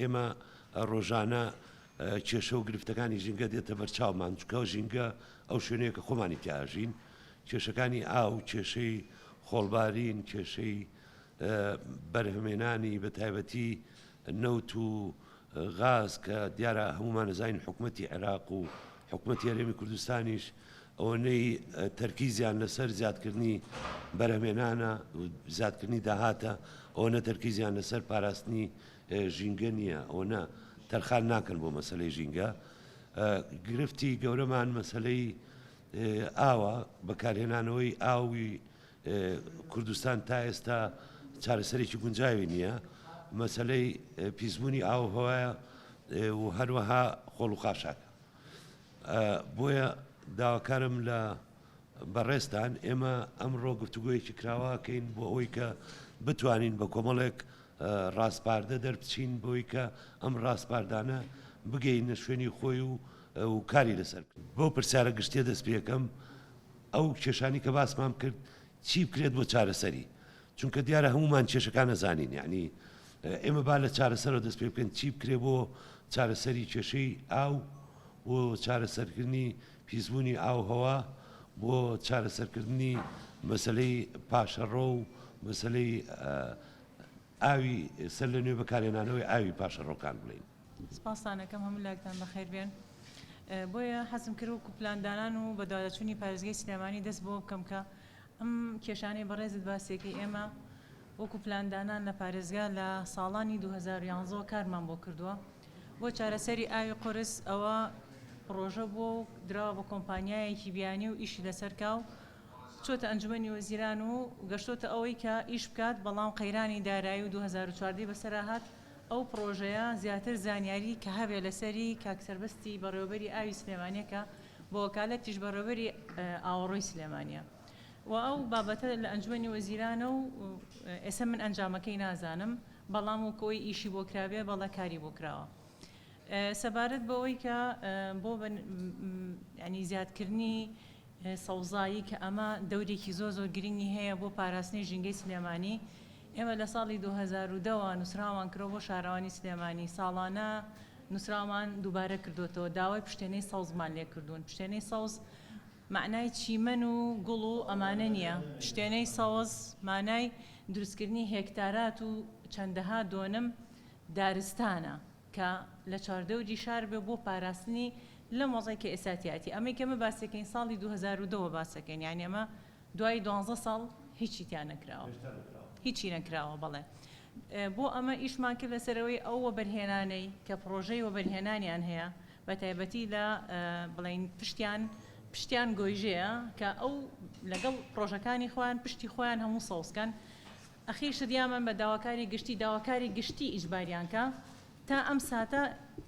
ئێمە ڕۆژانە کێشە و گرفتەکانی ژینگە دێتە بەرچاومان، چونکە ژینگە ئەو شوێنەیە کە خۆمانی تیا ئەژین. کێشەکانی ئاو، کێشەی خۆڵبارین، کێشەی بەرهەمێنانی بە تایبەتی نەوت و غاز کە دیارە هەموومان ئەزانین حکومەتی عێراق و حکومەتی هەرێمی کوردستانیش ئەوەنەی تەرکیزیان لەسەر زیادکردنی بەرهەمێنانە و زیادکردنی داهاتە ئەوەنە تەرکیزیان لەسەر پاراستنی ژینگە نییە، ئەوەنە تەرخان ناکەن بۆ مەسەلەی ژینگە. گرفتی گەورەمان مەسەلەی ئاوە، بەکارهێنانەوەی ئاوی کوردستان تا ئێستا چارەسەرێکی گونجاوی نییە، مەسەلەی پیسبوونی ئاووهەوایە و هەروەها خۆڵ و خاشاکە. بۆیە داواکارم لە بەڕێزتان ئێمە ئەمڕۆ گفتوگۆیەکی کراوە کەین بۆ ئەوەی کە بتوانین بە کۆمەڵێک ڕاسپاردە دەربچین بۆی کە ئەم ڕاسپاردانە بگەینە شوێنی خۆی و و کاری لەسەر بکەین. بەو پرسیارە گشتیە دەست پێکەم ئەو کێشانی کە باسمان کرد چی بکرێت بۆ چارەسەری؟ چونکە دیارە هەموومان کێشەکان ئەزانین یانی ئێمە با لە چارەسەرەوە دەست پێ بکەین چی بکرێت بۆ چارەسەری کێشەی ئاو بۆ چارەسەرکردنی پیسبوونی ئاو هەوا بۆ چارەسەرکردنی مەسەلەی پاشەڕۆ و مەسەلەی ئاوی سەر لە نوێ بەکارهێنانەوەی ئاوی پاشەڕۆکان بڵێین. سپاستان ئەکەم هەموو لایەکتان بەخێر بێن. بۆیە حەزم کرد وەکو پلاندانان و بەدواداچوونی پارێزگای سلێمانی دەست بەوە بکەم کە ئەم کێشانەی بەڕێزت باسیەکەی ئێمە وەکو پلاندانان لە پارێزگا لە ساڵانی 2011 وە کارمان بۆ کردووە بۆ چارەسەری ئاوی قورس ئەوە پڕۆژە بووە و دراوە بە کۆمپانیایەکی بیانی و ئیشی لەسەر کا و چۆتە ئەنجومەنی وەزیران و گەشتۆتە ئەوەی کە ئیش بکات بەڵام قەیرانی دارایی و 2014 بەسەرا هات ئەو پڕۆژەیە زیاتر زانیاری کە هەبێ لەسەری کاک سەربەستی بەڕێوەبەری ئاوی سلێمانیە کە بە وەکالەتیش بەڕێوەبەری ئاوەڕۆی سلێمانیە و ئەو بابەتە لە ئەنجومەنی وەزیرانە و ئێستا من ئەنجامەکەی نازانم بەڵام وەکو ئەوەی ئیشی بۆ کرابێ بەڵێ کاری بۆ کراوە. سەبارەت بەوەی کە بۆ ینی زیادکردنی سەوزایی کە ئەمە دەورێکی زۆر زۆر گرنگی هەیە بۆ پاراستنی ژینگەی سلێمانی ئێمە لە ساڵی 2010 ەوە نووسراوان کرۆ بۆ شارەوانی سلێمانی ساڵانە نووسراومان دووبارە کردوێتەوە داوای پشتێنەی سەوزمان لێ کردوون پشتێنەی سەوز مەعنای چیمەن و گوڵ و ئەمانە نییە پشتێنەی سەوز مانای دروستکردنی هێکتارات و چەندەها دۆنم دارستانە کە لە چواردەوری شار بێ بۆ پاراستنی لەم وەزعەی کە ئێستا تیایەتی ئەمەی کە ئێمە باسی ئەکەین ساڵی 2010 وە باس ئەکەین یانی ئەمە دوای دوانزە ساڵ هیچی تیا نەکراوە هیچی نەکراوە بەڵێ بۆ ئەمە ئیشمان کرد لەسەرەوەی ئەو وەبەرهێنانەی کە پڕۆژەی وەبەرهێنانیان هەیە بە تایبەتی لە بڵین پشتیان پشتیان گۆیژەیە کە ئەو لەگەڵ پڕۆژەکانی خۆیان پشتی خۆیان هەموو سەوزکەن ئەخیر شت یامان بە داواکاری گشتی داواکاری گشتی ئیجباریان کا تا ئەم ساتە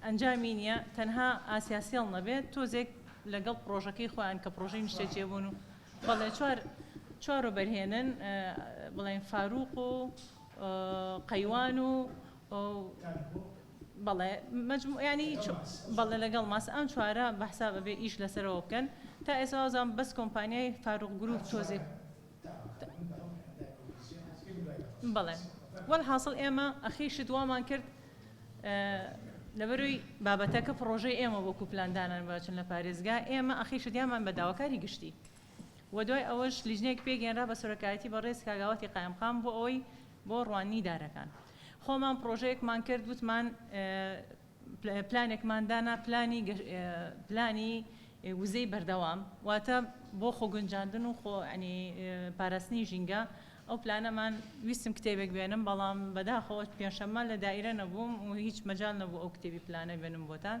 ئەنجامی نیە تەنها ئاسیاسێڵ نەبێت تۆزێک لەگەڵ پڕۆژەکەی خۆیان کە پڕۆژەی نیشتەجێبوون و بەڵێ چوار چوار وەبەرهێنن بڵێن فاروق و قەیوان و بەڵێ مەجموع ینی بەڵێ لەگەڵ ماس ئەم چوارە بە حساب ئەبێ ئیش لەسەرەوە بکەن تا ئێستا وازانم بەس کۆمپانیای فاروق گروپ تۆزێک بەڵێ وەلحاسڵ ئێمە ئەخیر شت وامان کرد لەبەرەوەی بابەتەکە پڕۆژەی ئێمە وەکو پلاندانان باچن لە پارێزگا ئێمە ئەخیر شت یامان بە داواکاری گشتی و دوای ئەوەش لیژنەیەک پێکهێنرا بە سەرۆکایەتی بەڕێز کاک ئاواتی قایمقام بۆ ئەوەی بۆ ڕوانینی دارەکان خۆمان پڕۆژەیەکمان کرد وتمان پلانێکمان دانا پلانی پلانی وزەی بەردەوام واتە بۆ خۆگونجاندن و خۆ ینی پاراستنی ژینگە ئەو پلانەمان ویستم کتێبێک بێنم بەڵام بەداخەوە پێنجشەممە لە دائیرە نەبووم و هیچ مەجال نەبوو ئەو کتێبی پلانە بێنم بۆتان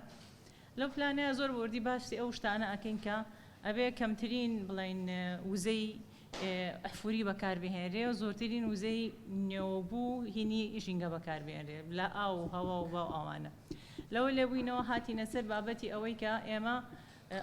لەو پلانەیە زۆر بەوردی باسی ئەو شتانە ئەکەین کە ئەبێ کەمترین بڵێین وزەی ئەحفوری بەکاربهێنرێ و زۆرترین وزەی نێوەبوو هینی ژینگە بەکاربهێنرێ لە ئاو و هەوا و با و ئەوانە. لەوە لێبووینەوە هاتینە سەر بابەتی ئەوەی کە ئێمە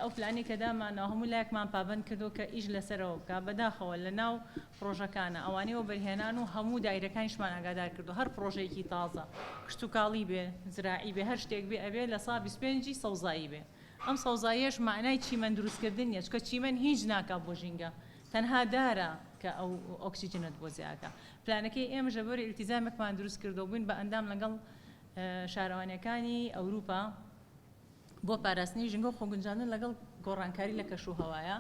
ئەو پلانەی کە دامانەوە هەموو لایەکمان پابەند کردووە کە ئیش لەسەرەوە بکا بەداخەوە لە ناو پڕۆژەکانە ئەوانەی وەبەرهێنان و هەموو دایرەکانیشمان ئاگادار کردووە هەر پڕۆژەیەکی تازە کشتوکاڵی بێ زراعی بێ هەر شتێک بێ ئەبێ لە سا 25 ی سەوزایی بێ ئەم سەوزاییەش مەعنای چیمەن دروستکردن نیە چونکە چیمەن هیچ ناکا بۆ ژینگە تەنها دارە کە ئەو ئۆکسجینەت بۆ زیاکا پلانەکەی ئێمەش لەبەر ئیلتیزامێکمان دروست کردووە بووین بە ئەندام لەگەڵ. شارەوانیەکانی ئەوروپا بۆ پاراستنی ژینگە و خۆگونجاندن لەگەڵ گۆڕانکاری لە کەش و هەوایە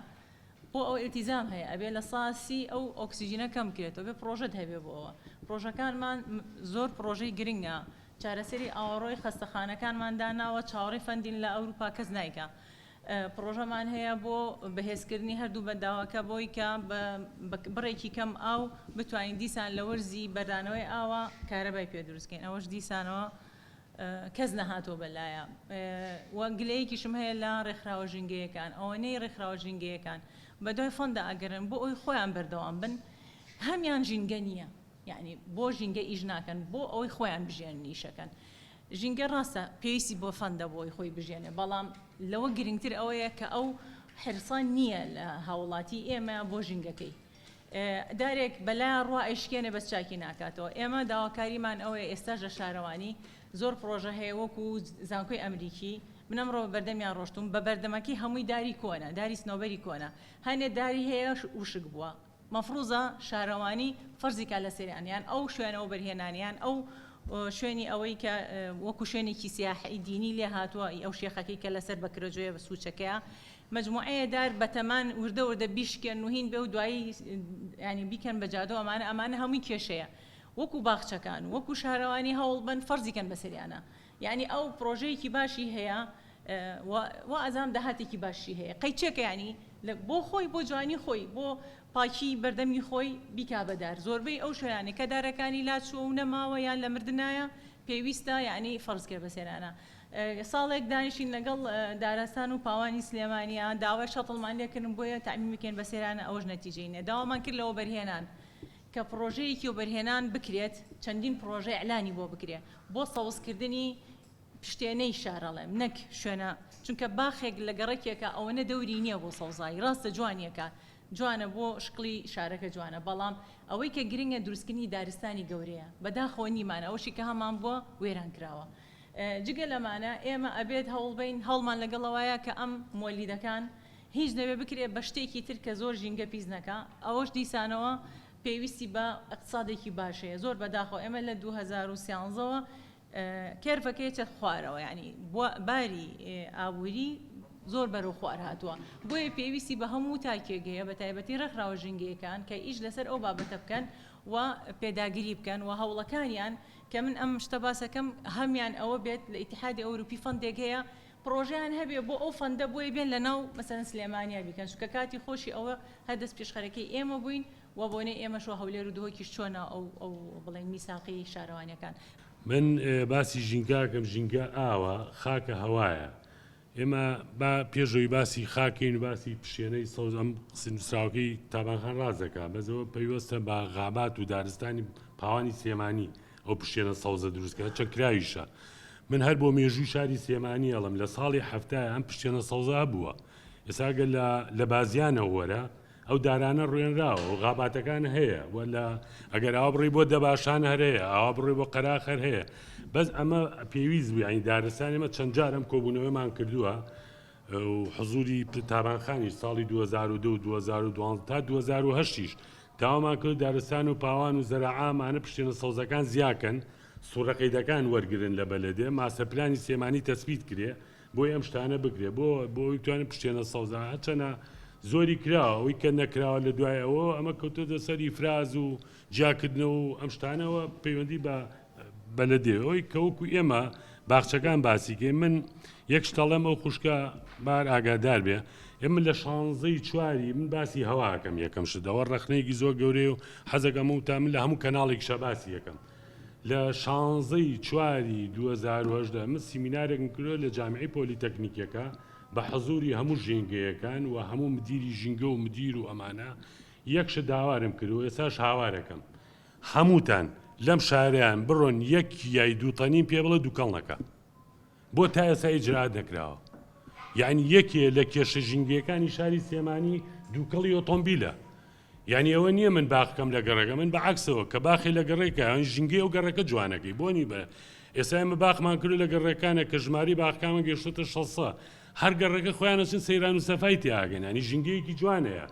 بۆ ئەوە ئیلتیزام هەیە ئەبێ 30% ئەو ئۆکسجینە کەم بکرێتەوە بێ پڕۆژەت هەبێ بۆ ئەوە پڕۆژەکانمان زۆر پڕۆژەی گرنگە چارەسەری ئاوەڕۆی خەستەخانەکانمان داناوە چاوەڕێی funding لە ئەوروپا کەس نایکا پڕۆژەمان هەیە بۆ بەهێزکردنی هەردوو بەنداوەکە بۆی کە بە بڕێکی کەم ئاو بتوانین دیسان لە وەرزی بەردانەوەی ئاوە کارەبای پێ دروستکەین ئەوەش دیسانەوە کەس نەهاتووە بەلایە و گلەیەکیشم هەیە لە ڕێکخراوە ژینگەیەکان ئەوەنەی ڕێکخراوە ژینگەیەکان بەدوای fund ا ئەگەرن بۆ ئەوی خۆیان بەردەوام بن هەمیان ژینگە نییە یعنی بۆ ژینگە ئیش ناکەن بۆ ئەوەی خۆیان بژێن ئیشەکەن ژینگە ڕاستە پێویستی بۆ fund ە بۆی خۆی بژێنێ بەڵام لەوە گرنگتر ئەوەیە کە ئەو حرسە نییە لە هاوڵاتی ئێمە بۆ ژینگەکەی دارێک بەلایان ڕوا ئەیشکێنێ بەس چاکی ناکاتەوە ئێمە داواکاریمان ئەوەیە ئێستاش لە شارەوانی زۆر پڕۆژە هەیە وەکو زانکۆی ئەمریکی من ئەمڕۆ بە بەردەمیان ڕۆشتوم بە بەردەمەکەی هەمووی داری کۆنە داری سنۆبەری کۆنە هەنێ داری هەیە وشک بووە مەفروزە شارەوانی فەرزی کا لەسەریان یان ئەو شوێنە وەبەرهێنان یان ئەو شوێنی ئەوەی کە وەکو شوێنێکی سیاحی دینی لێ هاتووە ئەو شێخەکەی کە لەسەر بەکرەجۆیە بە سوچەکەیە مەجموعەیە دار بەتەمان وردە وردە بیشکێن و هین بێ و دوایی یانی بیکەن بە جادە و ئەمانە ئەمانە هەمووی کێشەیە وەکو باخچەکان و وەکو شارەوانی هەوڵ بەن فەرزی کەن بەسەریانە یانی ئەو پڕۆژەیەکی باشی هەیە و وا ئەزانم داهاتێکی باشی هەیە قەیچێکە یانی بۆ خۆی بۆ جوانی خۆی بۆ پاکی بەردەمی خۆی بیکا بە دار زۆربەی ئەو شوێنانەی کە دارەکانی لاچووە و نەماوە یان لە مردنایە پێویستە یانی فەرز کرد بەسەریانە ساڵێک دانیشتین لەگەڵ دارستان و پاوانی سلێمانیا داوای shuttle مان لێکردن بۆیە تەعمیم بکەین بە سەیرانە ئەوەش نەتیجەی نیە داوامان کرد لە وەبەرهێنان کە پڕۆژەیەکی وەبەرهێنان بکرێت چەندین پڕۆژە ئیعلانی بۆ بکرێ بۆ سەوزکردنی پشتێنەی شار ئەڵێم نەک شوێنە چونکە باخێک لە گەڕەکێکە ئەوەنە دەوری نییە بۆ سەوزایی ڕاستە جوانیەکە جوانە بۆ شکڵی شارەکە جوانە بەڵام ئەوەی کە گرنگە دروستکردنی دارستانی گەورەیە بەداخەوە نیمانە ئەوەشی کە هەمان بووە وێران کراوە جگە لەمانە ئێمە ئەبێت هەوڵبەین هەوڵمان لەگەڵەوایە کە ئەم مۆلیدەکان هیچ نەبێ بکرێ بە شتێکی تر کە زۆر ژینگە پیس نەکا ئەوەش دیسانەوە پێویستی بە ئیقتسادێکی باش هەیە زۆر بەداخەوە ئێمە لە 2013 ەوە curve ەکە یەچێت خوارەوە یانی باری ئابووری زۆر بەرەو خوار هاتووە بۆیە پێویستی بە هەموو تاکێک هەیە بە تایبەتی ڕێکخراوە ژینگەیەکان کە ئیش لەسەر ئەو بابەتە بکەن و پێداگری بکەن و هەوڵەکانیان کە من ئەم شتە باسەکەم هەمیان ئەوە بێت لە ئیتیحادی ئەوروپی fund ێک هەیە پڕۆژەیان هەبێ بۆ ئەو fund ە بۆیە بێن لە ناو مەسەلەن سلێمانیا بیکەن چونکە کاتی خۆشی ئەوە هەر دەست پێشخەرەکەی ئێمە بووین و بۆنەی ئێمەشەوە هەولێر و دهۆکیش چووە ناو ئەو ئەو بڵێین میساقی شارەوانیەکان. من باسی ژینگە ئەکەم ژینگە ئاوە خاکە هەوایە ئێمە با پێش ئەوەی باسی خاک کەین و باسی پشێنەی سەوز ئەم قسە نووسراوەکەی تابان خان ڕاست دەکا بەس ئەوە پەیوەستە بە غابات و دارستانی پاوانی سلێمانی ئەو پشێنە سەوزە دروست کرا چەند کراویشە من هەر بۆ مێژووی شاری سلێمانی ئەڵم لە ساڵی حەفتایە ئەم پشتێنە سەوزە هەبووە ئێستا گەر لە لە بازیانەوە وەرە ئەو دارانە ڕوێنراوە و غاباتەکان هەیە و لە ئەگەر ئاوا بڕی بۆ دەباشان هەر هەیە ئاوا بڕی بۆ قەراخ هەر هەیە بەس ئەمە پێویست بوو یانی دارستان ئێمە چەند جار ئەم کۆبوونەوەمان کردووە و حزوری تابانخانیش ساڵی 2002 و 2012 تا 2008یش داوامان کرد دارستان و پاوان و زەراعامانە پشتێنە سەوزەکان زیاکەن سوڕەقەیدەکان وەرگرن لە بەلەدێ ماستەرپلانی سلێمانی تەسبیت کرێ بۆی ئەم شتانە بکرێ بۆ بۆ ئەوی بتوانێت پشتێنە سەوزە هەرچەنە زۆری کراوە ئەوی کە نەکراوە لە دوای ئەوە ئەمە کەوتۆتە سەر ئیفراز و جیاکردنەوە و ئەم شتانەوە پەیوەندی بە بەلەدێ ئەوی کە وەکو ئێمە باخچەکان باسیکەی من یەک شتەڵێم ئەو خوشکە بار ئاگادار بێ ئێمە لە شانزەی چواری من باسی هەواکەم یەکەم شتەوە ڕەخنەیەکی زۆر گەورەیە و حەزەکەم و تا من لە هەموو کەناڵێک شەباسی یەکەم لە شانزەی چواری 2018 من سیمینارێکم کردووە لە جامیعەی پۆلیتەکنیکیەکە بە حزوری هەموو ژینگەیەکان و هەموو مدیری ژینگە و مدیر و ئەمانە یەک شت داوارم کرد و ئێستاش هاوارەکەم هەمووتان لەم شارەیان بڕۆن یەک کیای دوو تەنیم پێ بڵێ دووکەڵ نەکا بۆ تا ئێستا ئیجرائات نەکراوە یعنی یەکێ لە کێشە ژینگەیەکانی شاری سلێمانی دووکەڵی ئۆتۆمبیلە یانی ئەوە نییە من باخکەم لە گەڕەکە من بە عەکسەوە کە باخی لە گەڕێکە یان ژینگەی ئەو گەڕەکە جوانەکەی بۆنی بە ئێستا ئێمە باخمان کردو لە گەڕەکانە کە ژماری باخەکانمان گەیشتۆتە 600 هەر گەڕەکە خۆیان ئەچن سەیران و سەفای تیاگەن ینی ژینگەیەکی جوانەیە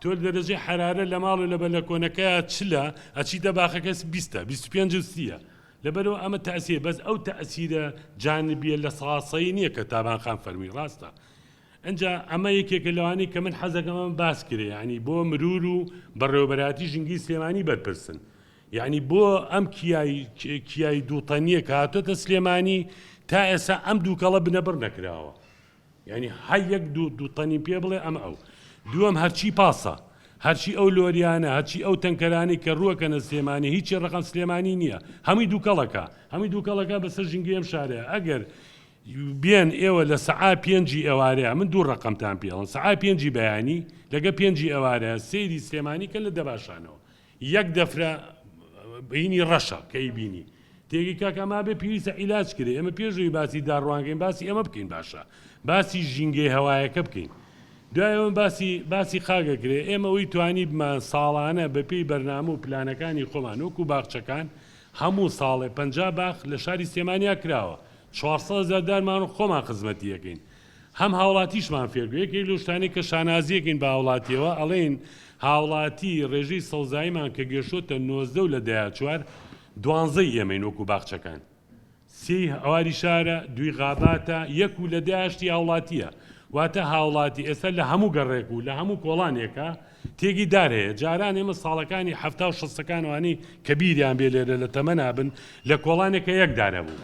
تۆ دەرەجەی حەرارە لە ماڵ و لە بەلەکۆنەکەیا چلە ئەچیتە باخەکە بیستە 25 و سیە. لەبەرئەوە ئەمە تەئسیر بەس ئەو تەئسیرە جانبیە لە ساسەیی نیە کە تابان خان فەرمووی ڕاستە ئنجا ئەمە یەکێکە لەوانەی کە من حەزەکەم ئەمە باس کرێ یانی بۆ مرور و بەڕێوەبەرایەتی ژینگەی سلێمانی بەرپرسن یانی بۆ ئەم کیای کیای دووتەنیە کە هاتۆتە سلێمانی تا ئێستا ئەم دووکەڵە بنەبڕ نەکراوە یانی هەر یەک دوو دوو تەنی پێ بڵێ ئەمە ئەو دووەم هەرچی پاسە هەرچی ئەو لۆریانە هەرچی ئەو تەنکەرانەی کە ڕووەکەنە سلێمانی هیچی ڕەقەم سلێمانی نییە هەمووی دووکەڵەکە هەمووی دووکەڵەکە بەسەر ژینگەی ئەم شارەیە ئەگەر بێن ئێوە لە سەعا پێنجی ئێوارەیە من دوو ڕەقەمتان پێڵم سەعا پێنجی بەیانی لەگە پێنجی ئێوارە سەیری سلێمانی کە لە دەباشانەوە یەک دەفرە هینی ڕەشە کە ئەیبینی تێگەی کاکە ئەمە بێ پێویستە عیلاج کرێ ئێمە پێش ئەوەی باسی داڕوانگەین باسی ئەمە بکەین باشە باسی ژینگەی هەوایەکە بکەین دوای ئەوە باسی باسی خاک ئەکرێ ئێمە ئەوی توانیبمان ساڵانە بەپێی بەرنامە و پلانەکانی خۆمان وەکو باخچەکان هەموو ساڵێ 50 باخ لە شاری سلێمانیا کراوە 400 هەزار دارمان و خۆمان خزمەتی ئەکەین هەم هاوڵاتیشمان فێربوو یەکێک لەو شتانەی کە شانازیەکەین بە هاوڵاتیەوە ئەڵێین هاوڵاتی ڕێژەی سەوزاییمان کە گەشتۆتە 19 و لە دەیا چوار دوانزەی ئێمەین وەکو باخچەکان سێی هەواری شارە دووی غاباتە یەک و لە دەیاشتی هاوڵاتیە واتە هاوڵاتی ئێستا لە هەموو گەڕێک و لە هەموو کۆڵانێکە تێگی دار هەیە جاران ئێمە ساڵەکانی حەفتا و شەستەکان وانەی کە بیریان بێ لێرە لە تەمەنا بن لە کۆڵانێکە یەک دار هەبوو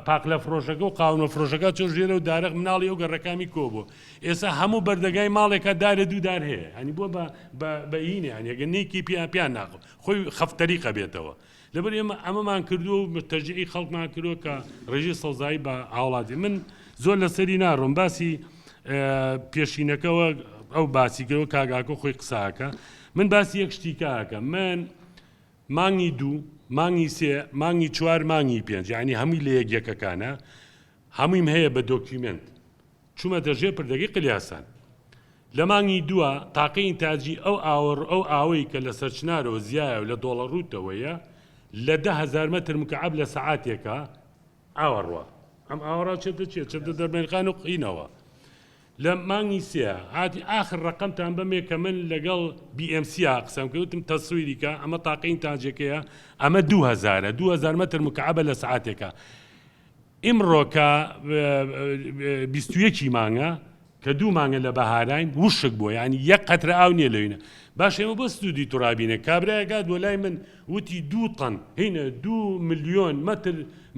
پاقلە فرۆشەکە و قاونە فرۆشەکە چۆ ژێرە و دارەق مناڵی ئەو گەڕەکامی کۆ بوو ئێستا هەموو بەردەگای ماڵێکە دارێ دوو دار هەیە هەنی بووە بە بە هینێ هەنی ئەگەر نەیکی پیان پیان ناخۆ خۆی خەفتەریقە بێتەوە لەبەر ئێمە ئەمەمان کردووە و تەشجیعی خەڵکمان کردووە کە ڕێژەی سەوزایی بە هاوڵاتی من زۆر لەسەری ناڕۆم باسی پێشینەکەەوە ئەو باسی کردەوە کاگاکۆ خۆی قساکە من باسی یەک شتیکاکە من مانگی دوو مانگی سێ مانگی چوار مانگی پێنج یانی هەمووی لە یەک یەکەکانە هەموویم هەیە بە دۆکیومێنت چوومەتە ژێر پردەکەی قلیاسان لە مانگی دووە تاقی ئینتاجی ئەو ئاوە ئەو ئاوەی کە لە سەرچنارەوە زیایە و لە دۆڵە ڕووتەوەیە لە 10,000 مەتر مکعب لە سەعاتێکە ئاوا ڕوا ئەم ئاوەڕا چێتە چێ چێتە دەربەنخان و قینەوە لە مانگی سێ هاتی ئاخر ڕەقەمتان بەمێ کە من لەگەڵ بی ئێم سیا قسەم کرد وتم تەسویری کە ئەمە تاقی ئینتاجەکەیە ئەمە 2000 2000 مەتر مکعبە لە سعاتێکە ئیمڕۆ کە 21 مانگە کە دوو مانگە لە بەهاراین وشک بووە یعنی یەک قەترە ئاو نییە لەوینە باش ئێمە بۆ سدودی تورابینە کابرایەک هات بۆ لای من وتی دوو تەن هینە دوو ملیۆن مەتر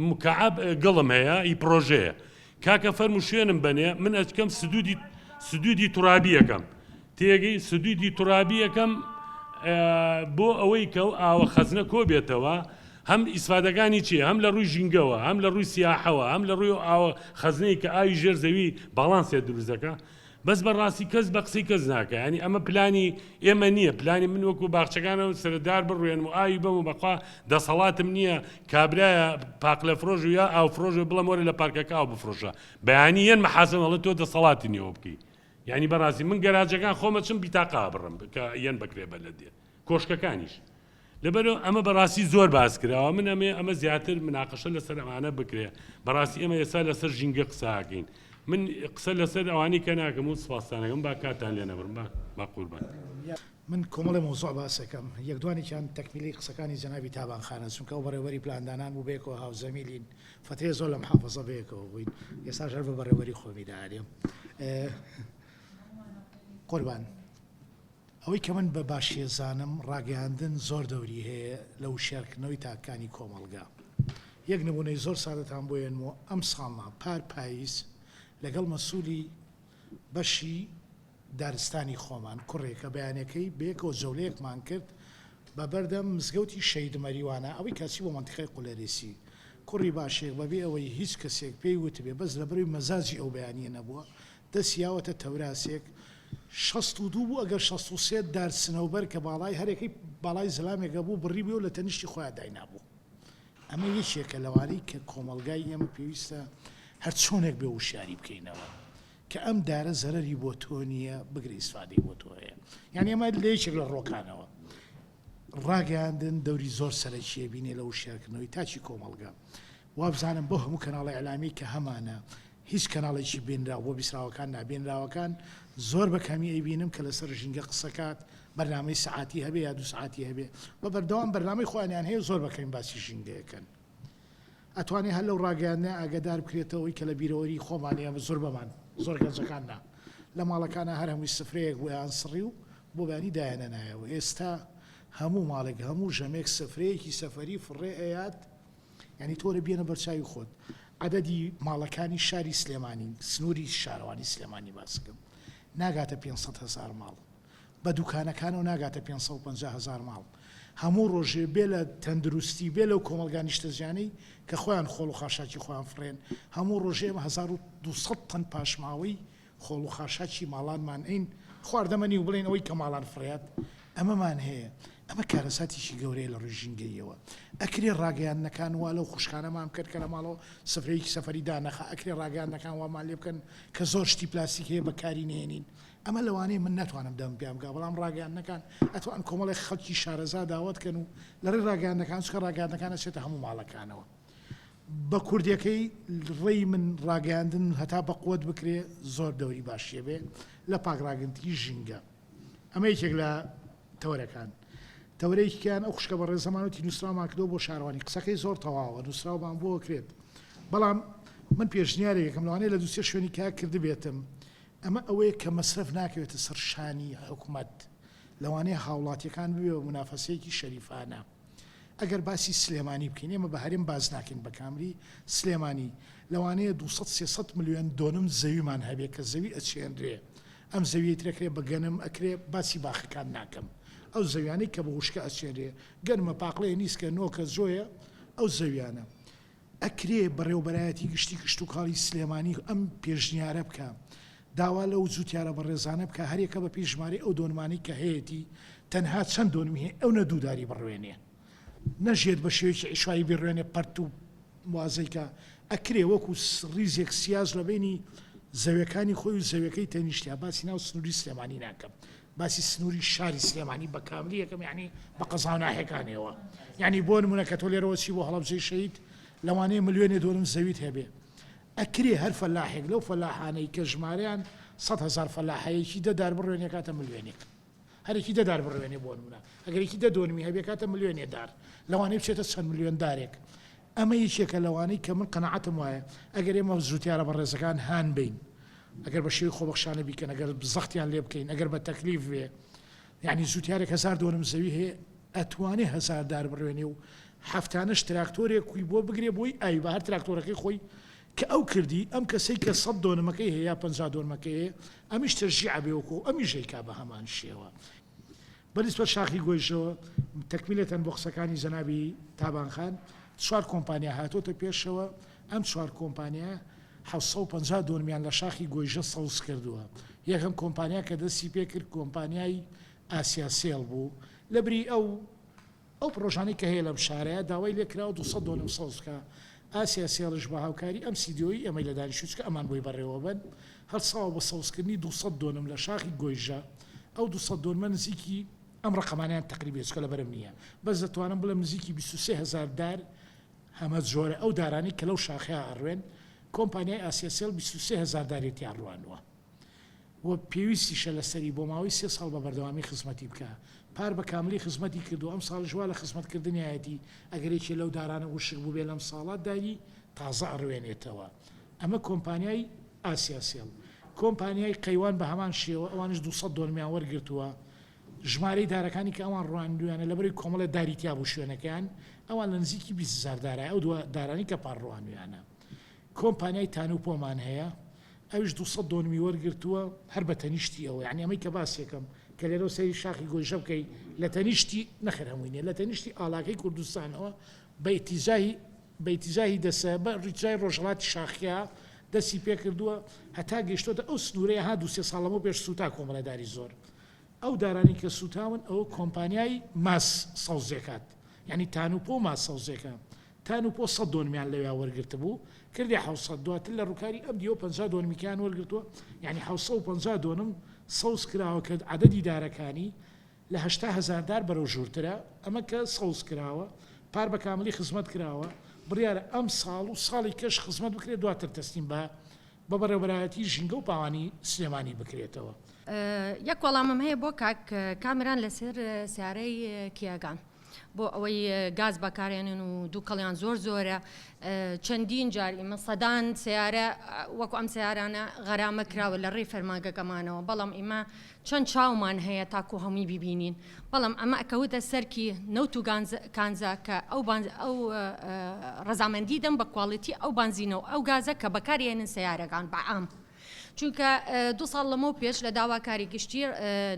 مکعب گڵم هەیە ئی پرۆژەیە کاکە فەرموو شوێنم بەنێ من ئەچکەم سدودی سدودی تورابی ئەکەم تێگەی سدودی تورابی ئەکەم بۆ ئەوەی کە ئەو ئاوە خەزنە کۆ بێتەوە هەم ئیسفادەکانی چیە هەم لە ڕووی ژینگەوە هەم لە ڕووی سیاحەوە هەم لە ڕووی ئاوە خەزنەی کە ئاوی ژێر زەوی باڵانسێ دروست دەکا بەس بەڕاستی کەس بە قسەی کەس ناکە ینی ئەمە پلانی ئێمە نییە پلانی من وەکو باخچەکانەوە سەردار بڕوێنم و ئاوی بەم و بەخوا دەسەڵاتم نییە کابرایە پاقلە فرۆش و یا ئاو فرۆش و بڵێم وەرە لە پارکەکە ئاو بفرۆشە بەیانی یەن محاسبە ئەڵێ تۆ دەسەڵاتی نییەوە بکەی یعنی بەڕاستی من گەراجەکان خۆمە چم بیتاقا بڕم کە یەن بەکرێ بە لە دێ کۆشکەکانیش لەبەرئەوە ئەمە بەڕاستی زۆر باس کراوە من ئەمێ ئەمە زیاتر مناقەشە لەسەر ئەمانە بکرێ بەڕاستی ئێمە ئێستا لەسەر ژینگە قسە ئەکەین من قسە لەسەر ئەوانی کە ناکەم و سپاستان ئەکەم با کاتتان لێ نەبرم با با قوربان. من کۆمەڵێ مەوزوع باس ئەکەم یەک دوانێکیان تەکمیلەی قسەکانی جەنابی تابان خانە چونکە ئەو بەڕێوەبەری پلاندانان بوو بەیەکەوە هاوزەمیلین فەترەیە زۆر لە محافەزە بەیەکەوە بووین ئێستاش هەر بە بەڕێوەبەری خۆمی دائەنێم قوربان. ئەوەی کە من بە باشی ئەزانم ڕاگەیاندن زۆر دەوری هەیە لە وشیارکردنەوەی تاکەکانی کۆمەڵگا. یەک نموونەی زۆر سادەتان بۆ یەنمەوە، ئەمساڵ نا، پار پاییز لەگەڵ مەسوولی بەشی دارستانی خۆمان، کوڕێکە، بەیانەکەی بەیەکەوە جەولەیەکمان کرد بە بەردەم مزگەوتی شەهید مەریوانە، ئەوەی کە ئەچی بۆ مەنتیقەی قولەرێسی. کوڕی باشێک بەبێ ئەوەی هیچ کەسێک پێی وتبێ، بەس لەبەرەوەی مەزاجی ئەو بەیانییە نەبووە، دەستی یاوەتە تەوراسێک 62 بوو ئەگەر 63 دار سنەوبەر کە باڵای هەرێکەی باڵای زەلامێک ئەبوو بڕیبووی و لە تەنیشتی خۆیا داینابوو. ئەمە یەکێکە لەوانەی کە کۆمەڵگای ئێمە پێویستە هەر چۆنێک بێ وشیاری بکەینەوە کە ئەم دارە زەرەری بۆ تۆ نییە بگرە ئیسفادەی بۆ تۆ هەیە. یانی ئەمە لە یەکێک لە ڕۆکانەوە ڕاگەیاندن دەوری زۆر سەرەکی ئەبینێ لە وشیارکردنەوەی تاکی کۆمەڵگا. وابزانم بەو هەموو کەناڵە ئیعلامیەی کە هەمانە هیچ کەناڵێکی بینراو بۆ بیسراوەکان نا بینراوەکان زۆر بە کەمی ئەیبینم کە لەسەر ژینگە قسەکات. بەرنامەی سەعاتی هەبێ یا دوو سەعاتی هەبێ بە بەردەوام بەرنامەی خۆیانیان هەیە زۆر بە کەمی باسی ژینگەیەکەن. ئەتوانێ هەر لەو ڕاگەیاندنە ئاگەدار بکرێتەوە ئەوەی کە لە بیرەوەری خۆمان ئێمە زۆربەمان، زۆر گەنجەکان نا، لە ماڵەکانا هەر هەمووی سفرەیەک بۆیان سڕی و بۆ بەیانی دایانەنایەوە. ئێستا هەموو ماڵێک هەموو ژەمێک سفرەیەکی سەفەری فڕێ ئەیات، یانی تۆ وەرە بێنە بەرچاوی خۆت عەدەدی ماڵەکانی شاری سلێمانی، سنووری شارەوانی سلێمانی باس کەم، ناگاتە 500 هەزار ماڵ. بە دوکانەکانەوە ناگاتە 550 هەزار ماڵ هەموو ڕۆژێ بێ لە تەندروستی بێ لەو کۆمەڵگا نیشتەجیانەی کە خۆیان خۆڵ و خاشاکی خۆیان فڕێن هەموو ڕۆژێ ئێمە 1200 تەن پاشماوەی خۆڵ و خاشاکی ماڵانمان ئەین خواردەمەنی و بڵێن ئەوەی کە ماڵان فڕیات ئەمەمان هەیە ئەمە کارەساتێکی گەورەیە لە ڕووی ژینگەییەوە ئەکرێ ڕاگەیاندنەکان وا لەو خوشکانەمان بکەن کە لە ماڵەوە سفرەیەکی سەفەری دانەخا ئەکرێ ڕاگەیاندنەکان وامان لێ بکەن کە زۆر شتی پلاستیک هەیە بەکاری نەهێنین ئەمە لەوانەیە من نەتوانم دەمم پێیان بگا، بەڵام ڕاگەیاندنەکان ئەتوان کۆمەڵێک خەڵکی شارەزا داوەت کەن و لە ڕێی ڕاگەیاندنەکان، چونکە ڕاگەیاندنەکان ئەچێتە هەموو ماڵەکانەوە. بە کوردیەکەی ڕێی من ڕاگەیاندن هەتا بە قوت بکرێ زۆر دەوری باشی ئەبێ لە پاک ڕاگرتنی ژینگە. ئەمە یەکێک لە تەوەرەکان. تەوەرەیەکیان ئەو خوشکە بەڕێزەمان وتی نووسراومان کردووە بۆ شارەوانی، قسەکەی زۆر تەواوە، نووسراومان بۆ ئەکرێت، بەڵام من پێشنیارێک ئەکەم لەوانەیە لە دوو سێ شوێنی کە کردبێتم، ئەمە ئەوەیە کە مەسرەف ناکەوێتە سەر شانی حکومەت، لەوانەیە هاوڵاتیەکان ببێ بە مونافەسەیەکی شەریفانە. ئەگەر باسی سلێمانی بکەین، ئێمە بە هەرێم باس ناکەین بە کاملی سلێمانی، لەوانەیە 200 300 ملیۆن دۆنم زەویمان هەبێ کە زەوی ئەچێنرێ، ئەم زەویەی تر ئەکرێ بە گەنم، ئەکرێ باسی باخەکان ناکەم، ئەو زەویانەی کە بە وشکە ئەچێنرێ، گەنمە، پاقلەیە، نیسکە، نۆکە، جۆیە، ئەو زەویانە. ئەکرێ بەڕێوەبەرایەتی گشتی کشتوکاڵی سلێمانی ئەم پێشنیارە بکا، داوا لەو جوتیارە بەڕێزانە بکا هەریەکە بەپێی ژمارەی ئەو دۆنمانەی کە هەیەتی تەنها چەند دۆنمی هەیە ئەونە دوو داری بڕوێنێ نەژێت بە شێوەیەکی عیشوایی بیڕوێنێ پەرت و وازەی کا، ئەکرێ وەکو ڕیزێک سیاج لە بەینی زەویەکانی خۆی و زەویەکەی تەنیشتیا، باسی ناو سنوری سلێمانی ناکەم باسی سنوری شاری سلێمانی بە کاملی یەکەم یانی بە قەزا و ناحیەکانیەوە یانی بۆ نمونە کە تۆ لێرەوە چی بۆ هەڵەبجەی شەهید لەوانەیە ملیۆنێ دۆنم زەویت هەبێ ئەکرێ هەر فەلاحێک لەو فەلاحانەی کە ژمارەیان 100 هەزار فەلاحە یەکی دە دار بڕوێنێ کاتە ملیۆنێک هەرێکی دە دار بڕوێنێ بۆ نمونە ئەگەر یەکی دە دۆنمی هەبێ کاتە ملیۆنێ دار لەوانەیە بچێتە چەند ملیۆن دارێک ئەمە یەکێکە لەوانەی کە من قەناعەتم وایە ئەگەر ئێمە جوتیارە بەڕێزەکان هان بەین ئەگەر بە شێوەی خۆبەخشانە بیکەن ئەگەر زەختیان لێ بکەین ئەگەر بە تەکلیف بێ یعنی جوتیارێک هەزار دۆنم زەوی هەیە ئەتوانێ هەزار دار بڕوێنێ و هەفتانەش تراکتۆرێک کوی بۆ بگرێ بۆی ئاوی بە هەر تراکتۆرەکەی خۆی کە ئەو کردی ئەم کەسەی کە 100 دۆنمەکەی هەیە یا 50 دۆنمەکەی هەیە ئەمیش تەشجیع بێ وەکو ئەمیش ئەیکا بە هەمان شێوە. بە نیسبەت شاخی گۆیژەوە، تەکمیلەتەن بۆ قسەکانی جەنابی تابان خان، چوار کۆمپانیا هاتۆتە پێشەوە، ئەم چوار کۆمپانیایە 750 دۆنمیان لە شاخی گۆیژە سەوز کردووە. یەکەم کۆمپانیا کە دەستی پێکرد کۆمپانیای ئاسیا سێڵ بوو، لەبری ئەو ئەو پڕۆژانەی کە هەیە لەم شارەیا داوای لێ کراوە 200 دۆنم سەوز بکا، ئاسیا سێڵیش بە هاوکاری ئەم CDO ی ئێمەی لە دانیشتوو چونکە ئەمان بۆی بەڕێوەبەن هەڵساوە بە سەوزکردنی 200 دۆنم لە شاخی گۆیژە، ئەو 200 دۆنمە نزیکی ئەم ڕەقەمانەیان تەقریبیە چونکە لەبەرم نییە بەس دەتوانم بڵێم نزیکی 23 هەزار دار هەمە جۆرە ئەو دارانەی کە لەو شاخەیا ئەڕوێن کۆمپانیای ئاسیا سێڵ 23 هەزار داری تیا ڕوانووە. و پێویستیشە لەسەری بۆ ماوەی سێ ساڵ بە بەردەوامی خزمەتی بکا، پار بە کاملی خزمەتی کردو ئەمساڵیش وا لە خزمەت کردنیایەتی، ئەگەر یەکێ لەو دارانە وشک بووبێ لەم ساڵە داری تازە ئەڕوێنێتەوە. ئەمە کۆمپانیای ئاسیا سێڵ. کۆمپانیای قەیوان بە هەمان شێوە ئەوانیش 200 دۆنمیان وەرگرتووە، ژمارەی دارەکانی کە ئەوان ڕواندویانە لەبەرەی کۆمەڵێ داری تیا بوو شوێنەکەیان ئەوان لە نزیکی 20 هەزار دارایە ئەو دووە دارانەی کە پار ڕوانویانە. کۆمپانیای تانوپۆمان هەیە ئەویش 200 دۆنمی وەرگرتووە هەر بە تەنیشتی ئەوە یانی ئەمەی کە باسیەکەم کە لێرەوە سەیری شاخی گۆیژە بکەی لە تەنیشتی نەخێر هەمووی نیە لە تەنیشتی ئاڵاکەی کوردستانەوە بە ئیتیجاهی بە ئیتیجاهی دەسە بە ڕیجای ڕۆژهەڵاتی شاخیا دەستی پێکردووە هەتا گەیشتۆتە ئەو سنوورەی ها دوو سێ ساڵ لەمەو پێش سووتا کۆمەڵە داری زۆر ئەو دارانەی کە سووتاون ئەوە کۆمپانیای ماس سەوزێکات یانی تانوپۆ ماس سەوزێکە تان و پۆ سەد دۆنمیان لەویا وەرگرتبوو، کردی 700، دواتر لە ڕووکاری ئەم دیوە 50 دۆنمیکەیان وەرگرتووە، یانی 750 دۆنم سەوز کراوە کە عەدەدی دارەکانی لە 80 هەزار دار بەرەو ژوورترە، ئەمە کە سەوز کراوە، پار بە کاملی خزمەت کراوە، بڕیارە ئەم ساڵ و ساڵی کەش خزمەت بکرێت دواتر تەسلیم بە بە بەڕێوەبەرایەتی ژینگە و پاوانی سلێمانی بکرێتەوە. یەک وەڵامم هەیە بۆ کاک کامەران لەسەر سیارەی کیاگان بۆ ئەوەی گاز بەکارێنن و دووکەڵیان زۆر زۆرە چەندین جار ئیمە سەدان سیارە وەکو ئەم سیارانە غەرامە کراوە لە ڕێی فەرمانگەکەمانەوە بەڵام ئیمە چەند چاومان هەیە تاکو هەمووی ببینین بەڵام ئەمە ئەکەوتە سەرکی نەوت و کانزا کە ئەو ئەو ڕەزامەندی دەم بە کواڵیتی ئەو بانزینە و ئەو گازە کە بەکارێنن سیارەکان بە عام. چونکە دوو ساڵ لەمەو پێش لە داواکاری گشتی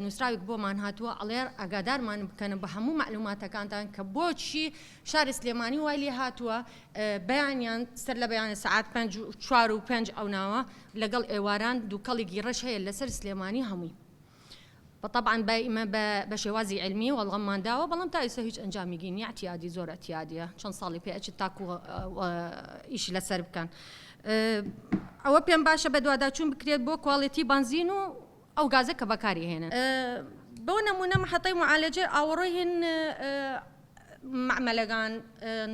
نووسراوێک بۆمان هاتووە ئەڵێ ئاگادارمان بکەن بە هەموو مەعلوماتەکانتان کە بۆچی شاری سلێمانی وای لێ هاتووە بەیانیان سەر لە بەیانە سەعات پێنج و چوار و پێنج ئەو ناوە لەگەڵ ئێواران دووکەڵێکی ڕەش هەیە لەسەر سلێمانی هەمووی بەتەبعەن بە ئیمە بە بە شێوازی عیلمی وەڵاممان داوە بەڵام تا ئیستا هیچ ئەنجامیگی نیە ئەعتیادی زۆر ئەعتیادیە چەند ساڵی پێ ئەچێت تاکو ئیش لەسەر بکەن ئەوە پێم باشە بەدواداچوون بکرێت بۆ کواڵێتی بەنزین و ئەو گازە کە بەکاری هێنن بۆ نمونە محەتەی معالەجە ئاوەڕۆی هێن مەعمەلەگان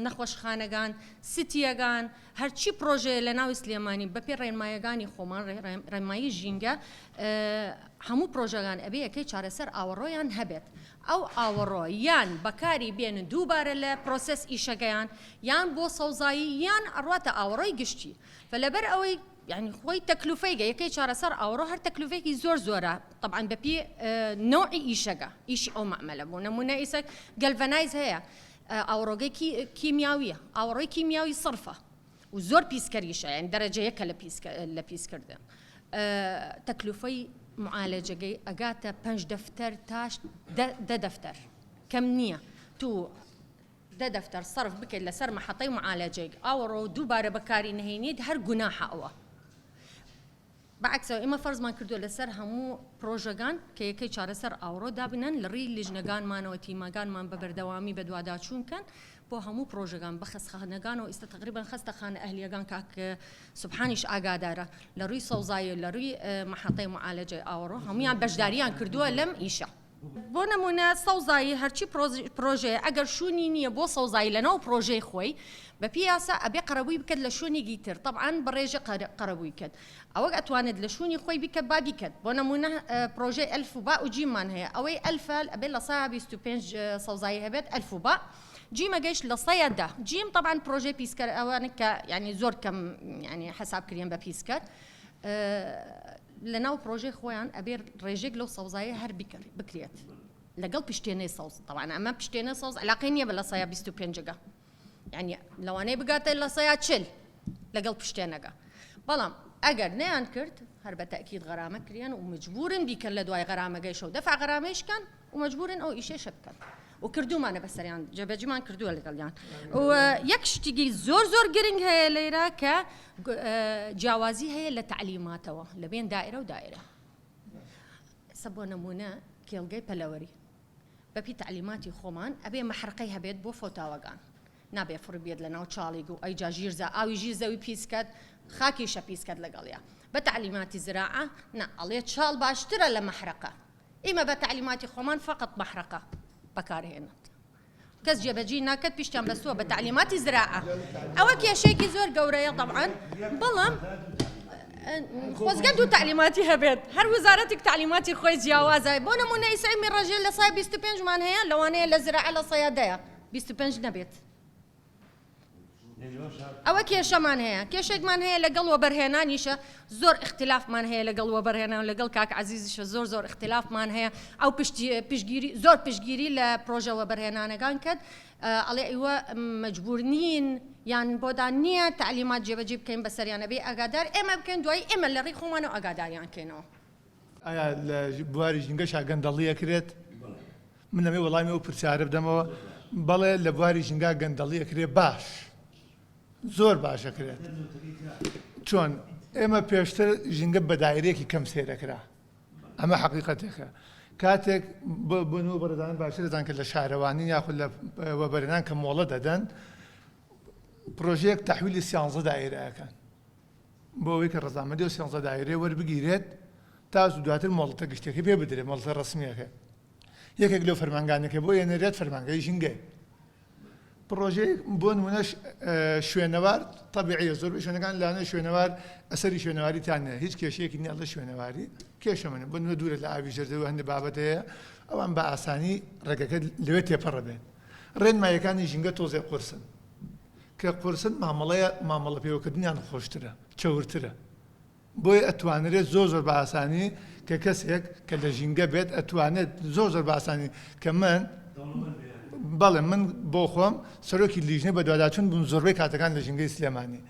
نەخۆشخانەگان سیتیەگان هەرچی پڕۆژەیە لە ناوی سلێمانی بەپێی ڕێنمایەگانی خۆمان ڕێنمایی ژینگە هەموو پڕۆژەگان ئەبێ یەکەی چارەسەر ئاوەڕۆیان هەبێت ئەو ئاوەڕۆ یان بەکاری بێنن دووبارە لە پرۆسێس ئیشەکەیان یان بۆ سەوزایی یان ئەڕواتە ئاوەڕۆی گشتی فە لەبەر ئەوەی یعنی خۆی تەکلفەیگە یەکەی چارەسەر ئاوەڕۆ هەر تەکلفێکی زۆر زۆرە طبعا بەپێی نەوعی ئیشەکە ئیشی ئەو مەعمەلە بۆ نمونە ئیسە گەلڤەنایز هەیە ئاوەڕۆگەی کیمیاویە ئاوەڕۆی کیمیاوی سڕفە و زۆر پیسکەریشە یانی دەرەجە یەکە لە پیس لە پیسکردن تەکلفەی معالەجەگەی ئەگاتە پەنج دەفتەر تاش دە دەفتەر کەم نییە تو دە دەفتەر سەرف بکەیت لەسەر مەحەتەی معالەجەیەک ئاوەڕۆ دووبارە بەکاری نەهێنیت هەر گوناحە ئەوە بە عەکسەوە ئێمە فەرزمان کردووە لەسەر هەموو پرۆژەگان کە یەکەی چارەسەر ئاوەڕۆ دابنەن لە ڕێی لیژنەگانمانەوە تیمەگانمان بە بەردەوامی بەدواداچوون کەن بۆ هەموو پرۆژەگان بە خەستخانەگانەوە ئیستا تەقریبەن خەستەخانە ئەهلیەگان کاک سوبحانیش ئاگادارە لە ڕووی سەوزایی و لە ڕووی مەحەتەی معالەجەی ئاوەڕۆ هەموویان بەشداریان کردووە لەم ئیشە. بۆ نمونە سەوزایی هەرچی پرۆژەیە ئەگەر شونی نیە بۆ سەوزایی لەناو پرۆژەی خۆی بەپێی یاسا ئەبێ قەرەبووی بکەت لە شونێکی تر تەبعەن بە ڕێژە قەرەبووی کەت ئەوەک ئەتوانێت لە شونی خۆی بیکەت با بیکەت بۆ نمونە پرۆژەی ئەلف و با و جیممان هەیە ئەوەی ئەلفە ئەبێ لە سەیا 25 سەوزایی هەبێت ئەلف و با جیمەگەیش لە سەیا دە جیم تەبعەن پرۆژەی پیسکەر ئەوانە کە یعنی زۆر کەم یعنی حەساب کریەن بە پیسکەر لەناو پڕۆژەی خۆیان ئەبێ ڕێژەیەک لەو سەوزایە هەر بکرێت لەگەڵ پشتێنەی سەوز تەوان ئەمە پشتێنە سەوز علاقەی نییە بە لە سەیا 25گە یعنی لەوانەیە بگاتە لە سەیا 40 لەگەڵ پشتێنەکە بەڵام ئەگەر نەیان کرد هەر بە تەکید غەرامە کریان و مجبورن بیکەن لە دوای غەرامەگەیشەوە دەفع غەرامەیشکەن و مەجبورن ئەو ئیشەشە بکەن و کردومانە بەسەریان جێبەجیمان کردووە لەگەڵیان و یەک شتیگی زۆر زۆر گرنگ هەیە لێرە کە جیاوازی هەیە لە تعلیماتەوە لە بێن دائرە و دائرە سە بۆ نمونە کێڵگەی پەلەوەری بەپی تعلیماتی خۆمان ئەبێ مەحرقەی هەبێت بۆ فۆتاوەگان نابێ فڕ بێت لە ناو چاڵیگ و ئەیجا ژیرزە ئاوی ژیر زەوی پیسکەت خاکیشە پیسکەت لەگەڵیا بە تعلیماتی زراعە نا ئەڵێ چاڵ باشترە لە مەحرقە ئیمە بە تەعلیماتی خۆمان فەقەت مەحرەقە بەکار هێنت کەس جێبەجی ناکەت پیشتیان بەستووە بە تەعلیماتی زراعە ئەوە کێشەیەکی زۆر گەورەیە تەبعەن بەڵام خۆزگە دوو تەعلیماتی هەبێت هەر وزارەتێک تەعلیماتی خۆی جیاوازە بۆ نمونە ئیسەی ڕێژەی لە سای 25 مان هەیە لەوانەیە لە زراعە لە سەیا دەیە 25 نەبێت ئەوە کێشەمان هەیە کێشێکمان هەیە لەگەڵ وەبەرهێنانیشە زۆر اختلافمان هەیە لەگەڵ وەبەرهێنان لەگەڵ کاک عزیزیشە زۆر زۆر اختلافمان هەیە ئەو پشتگیری زۆر پشتگیری لە پرۆژە وەبەرهێنانەکان کرد ئەڵێ ئیوە مەجبور نین یان بۆدان نییە تعلیمات جێبەجێ بکەین بەسەریانە بێ ئاگادار ئێمە بکەین دوایی ئێمە لە ڕێی خۆمانەوە ئاگاداریان کەینەوە. ئایا لە بواری ژینگەشا گەندەڵی ئەکرێت؟ من ئەمەوێ وەڵامی ئەو پرسیارە بدەمەوە، بەڵێ لە بواری ژینگا گەندەڵی ئەکرێ باش، زۆر باش ئەکرێت. چۆن؟ ئێمە پێشتر ژینگە بە دایرەیەکی کەم سەیر ئەکرا، ئەمە حەقیقەتێکە. کاتێک بۆ نموونە بەڕێزان باشتر دەزانن کە لە شارەوانی یاخود لە وەبەرهێنان کە مۆڵەت ئەدەن، پرۆژەیەک تەحویلی سیانزە دایرە ئەکەن. بۆ ئەوەی کە ڕەزامەندی ئەو سیانزە دایرەیە وەربگیرێت تاوەکو دواتر مۆڵەتە گشتیەکەی پێ بدرێت، مۆڵەتە ڕەسمییەکە. یەکێک لەو فەرمانگانەی کە بۆی ئەنێرێت فەرمانگەی ژینگەیە. پڕۆژەیەک بۆ نمونەش شوێنەوار تەبیعیە زۆربەی شوێنەکان لانە شوێنەوار ئەسەری شوێنەواری تیان نیە هیچ کێشەیەکی نیە ئەڵێ شوێنەواری کێشە منە بۆ نمونە دوورە لە ئاوی ژێرزەوی هەندێک بابەت هەیە ئەوان بە ئاسانی ڕێگەکە لەوێ تێپەڕە بێت ڕێنماییەکانی ژینگە تۆزێ قورسن کە قورسن مامەڵەیە مامەڵە پێوەکردنیان خۆشترە چەورترە بۆیە ئەتوانرێت زۆر زۆر بە ئاسانی کە کەسێک کە لە ژینگە بێت ئەتوانێت زۆر زۆر بە ئاسانی کە من بەڵێ من بۆ خۆم سەرۆکی لیژنەی بەدواداچوون بووم زۆربەی کاتەکان لە ژینگەی سلێمانی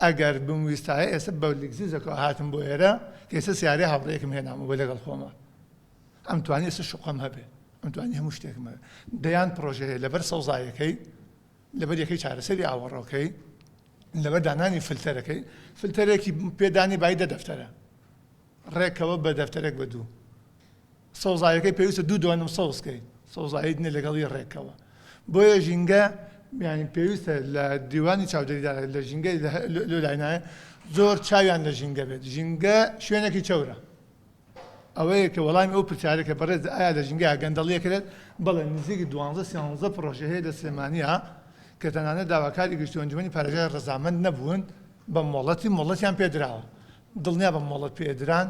ئەگەر بمویستایە ئێستا بە لێکزیزەکەوە هاتم بۆ ئێرە کە ئێستا سیارەی هاوڕێیەکم هێنامەوە بۆ لەگەڵ خۆمە ئەمتوانی ئێستا شوقەم هەبێ ئەمتوانی هەموو شتێکم هەبێ دەیان پرۆژە هەیە لەبەر سەوزایەکەی لەبەر یەکەی چارەسەری ئاوەڕۆکەی لەبەر دانانی فلتەرەکەی فلتەرێکی پێدانی بای دە دەفتەرە ڕێکەوە بە دەفتەرێک بە دوو سەوزایەکەی پێویستە دوو دۆنم سەوزکەی سەوزایی نیە لەگەڵی ڕێکەوە بۆیە ژینگە یانی پێویستە لە دیوانی چاودێریدا لە ژینگەی لۆ لاینایە زۆر چاویان لە ژینگە بێت ژینگە شوێنێکی چەورە ئەوەیە کە وەڵامی ئەو پرسیارە کە بەڕێز ئایا لە ژینگەیا گەندەڵی ئەکرێت؟ بەڵێ نزیک دوانزە سیانزە پڕۆژە هەیە لە سلێمانیا کە تەنانەت داواکاری گشتی و ئەنجومەنی پارێزگای ڕەزامەند نەبوون بە مۆڵەتی مۆڵەتیان پێدراوە دڵنیابە مۆڵەت پێدران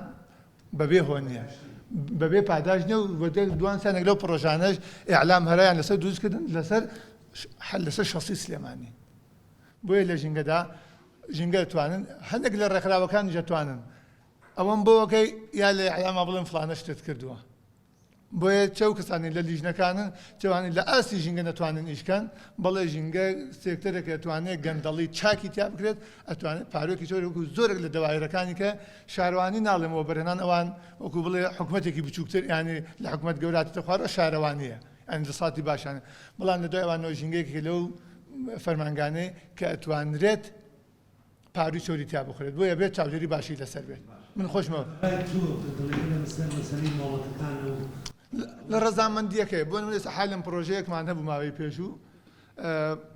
بەبێ هۆ نییە بەبێ پاداش نییە و دوان سیانێک لەو پڕۆژانەش ئیعلام هەرایان لەسەر دروستکردن لەسەر لەسەر شەسی سلێمانی بۆیە لە ژینگەدا ژینگە توانن هەندێک لە ڕێکخراوەکانیش دەتوانن ئەوەم بۆ ئەکەی یا لە ئیعلاما بڵێم فڵانە شتت کردووە بۆیە چەو کەسانی لە لیژنەکانن چوانی لە ئاستی ژینگە نەتوانن ئیشکەن بەڵێ ژینگە سێکتەرێک ئەتوانێت گەندەڵی چاکی تیا بکرێت ئەتوانێت پارۆکی چۆر وەکو زۆرێک لە دەوایرەکانی کە شارەوانی ناڵێم وەبەرهێنان ئەوان وەکو بڵێ حکومەتێکی بچووکتر یانی لە حکومەت گەوراتە خوارەوە شارەوانیە یانی دەسەڵاتی باشانە بەڵام لە دوای ئەوانەوە ژینگەیەکی لەو فەرمانگانەی کە ئەتوانرێت پاروی چەوری تیا بخورێت بۆیە بێت چاودێری باشی لەسەر بێت من خۆشمە. ڕای تۆ کە دەڵێی لەسەر مەسەلەی مۆڵەتەکانە و. لە ڕەزامەندیەکەی بۆ نمونە ئێستا حالەن پڕۆژەیەکمان هەبوو ماوەی پێشوو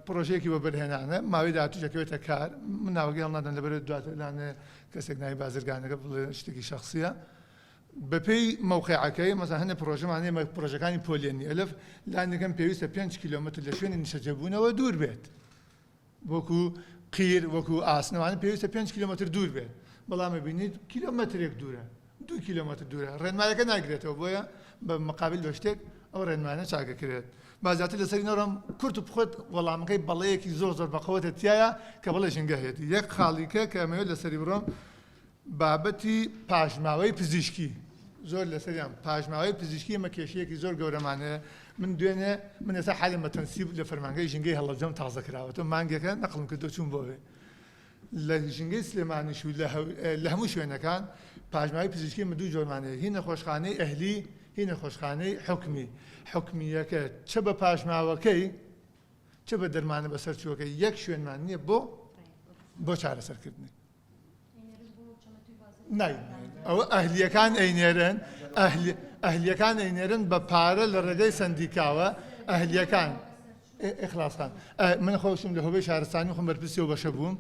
پڕۆژەیەکی وەبەرهێنانە ماوەی داهاتووش ئەکەوێتە کار من ناوەکەی هەڵنادەم لەبەر دواتر لانێ کەسێک ناوی بازرگانەکە بڵێ شتێکی شەخسیە بەپێی مەوقعەکەی مەسەلەن هەندێک پڕۆژەمان هەیە پڕۆژەکانی پۆلێنی ئەلف لانیکەم پێویستە پێنج کیلۆمەتر لە شوێنی نیشتەجێبوونەوە دوور بێت وەکو قیر وەکو ئاسن ئەوانە پێویستە پێنج کیلۆمەتر دوور بێت بەڵام ئەبینیت کیلۆمەترێک دوورە دوو کیلۆمەتر دوورە ڕێنمایەکە ناگرێتەوە بۆیە بە مقابل بە شتێک ئەو ڕێنمایانە چاکەکرێت با زیاتر لەسەری نەڕۆم کورت و پوخت وەڵامەکەی بەڵێیەکی زۆر زۆر بەقوەتە تیایە کە بەڵێ ژینگە هەیەتی یەک خاڵیکە کە ئەمەوێت لەسەری بڕۆم بابەتی پاشماوەی پزیشکی زۆر لەسەریان پاشماوەی پزیشکی ئێمە کێشەیەکی زۆر گەورەمان هەیە من دوێنێ من ئێستا حالم بە تەنسیب لە فەرمانگەی ژینگەی هەڵەبجەم تازە کراوەتەوە مانگێکە نەقڵم کردو چوون بۆ وێ لە ژینگەی سلێمانیش و لە هەموو شوێنەکان پاشماوەی پزیشکی ئێمە دوو جۆرمان هەیە هی نەخۆشخانەی ئەهلی هی نەخۆشخانەی حکومی حکومییەکە چ بە پاشماوەکەی چ بە دەرمانە بەسەرچووەکەی یەک شوێنمان نییە بۆ بۆ چارەسەرکردنی ئەوە ئەهلیەکان ئەینێرن ئەهلیەکان ئەینێرن بە پارە لە ڕێگەی سندیکاوە ئەهلیەکان ئیخلاص خان من خۆشم لە هۆبەی شارستانی خۆم بەرپرسی و بەشە بووم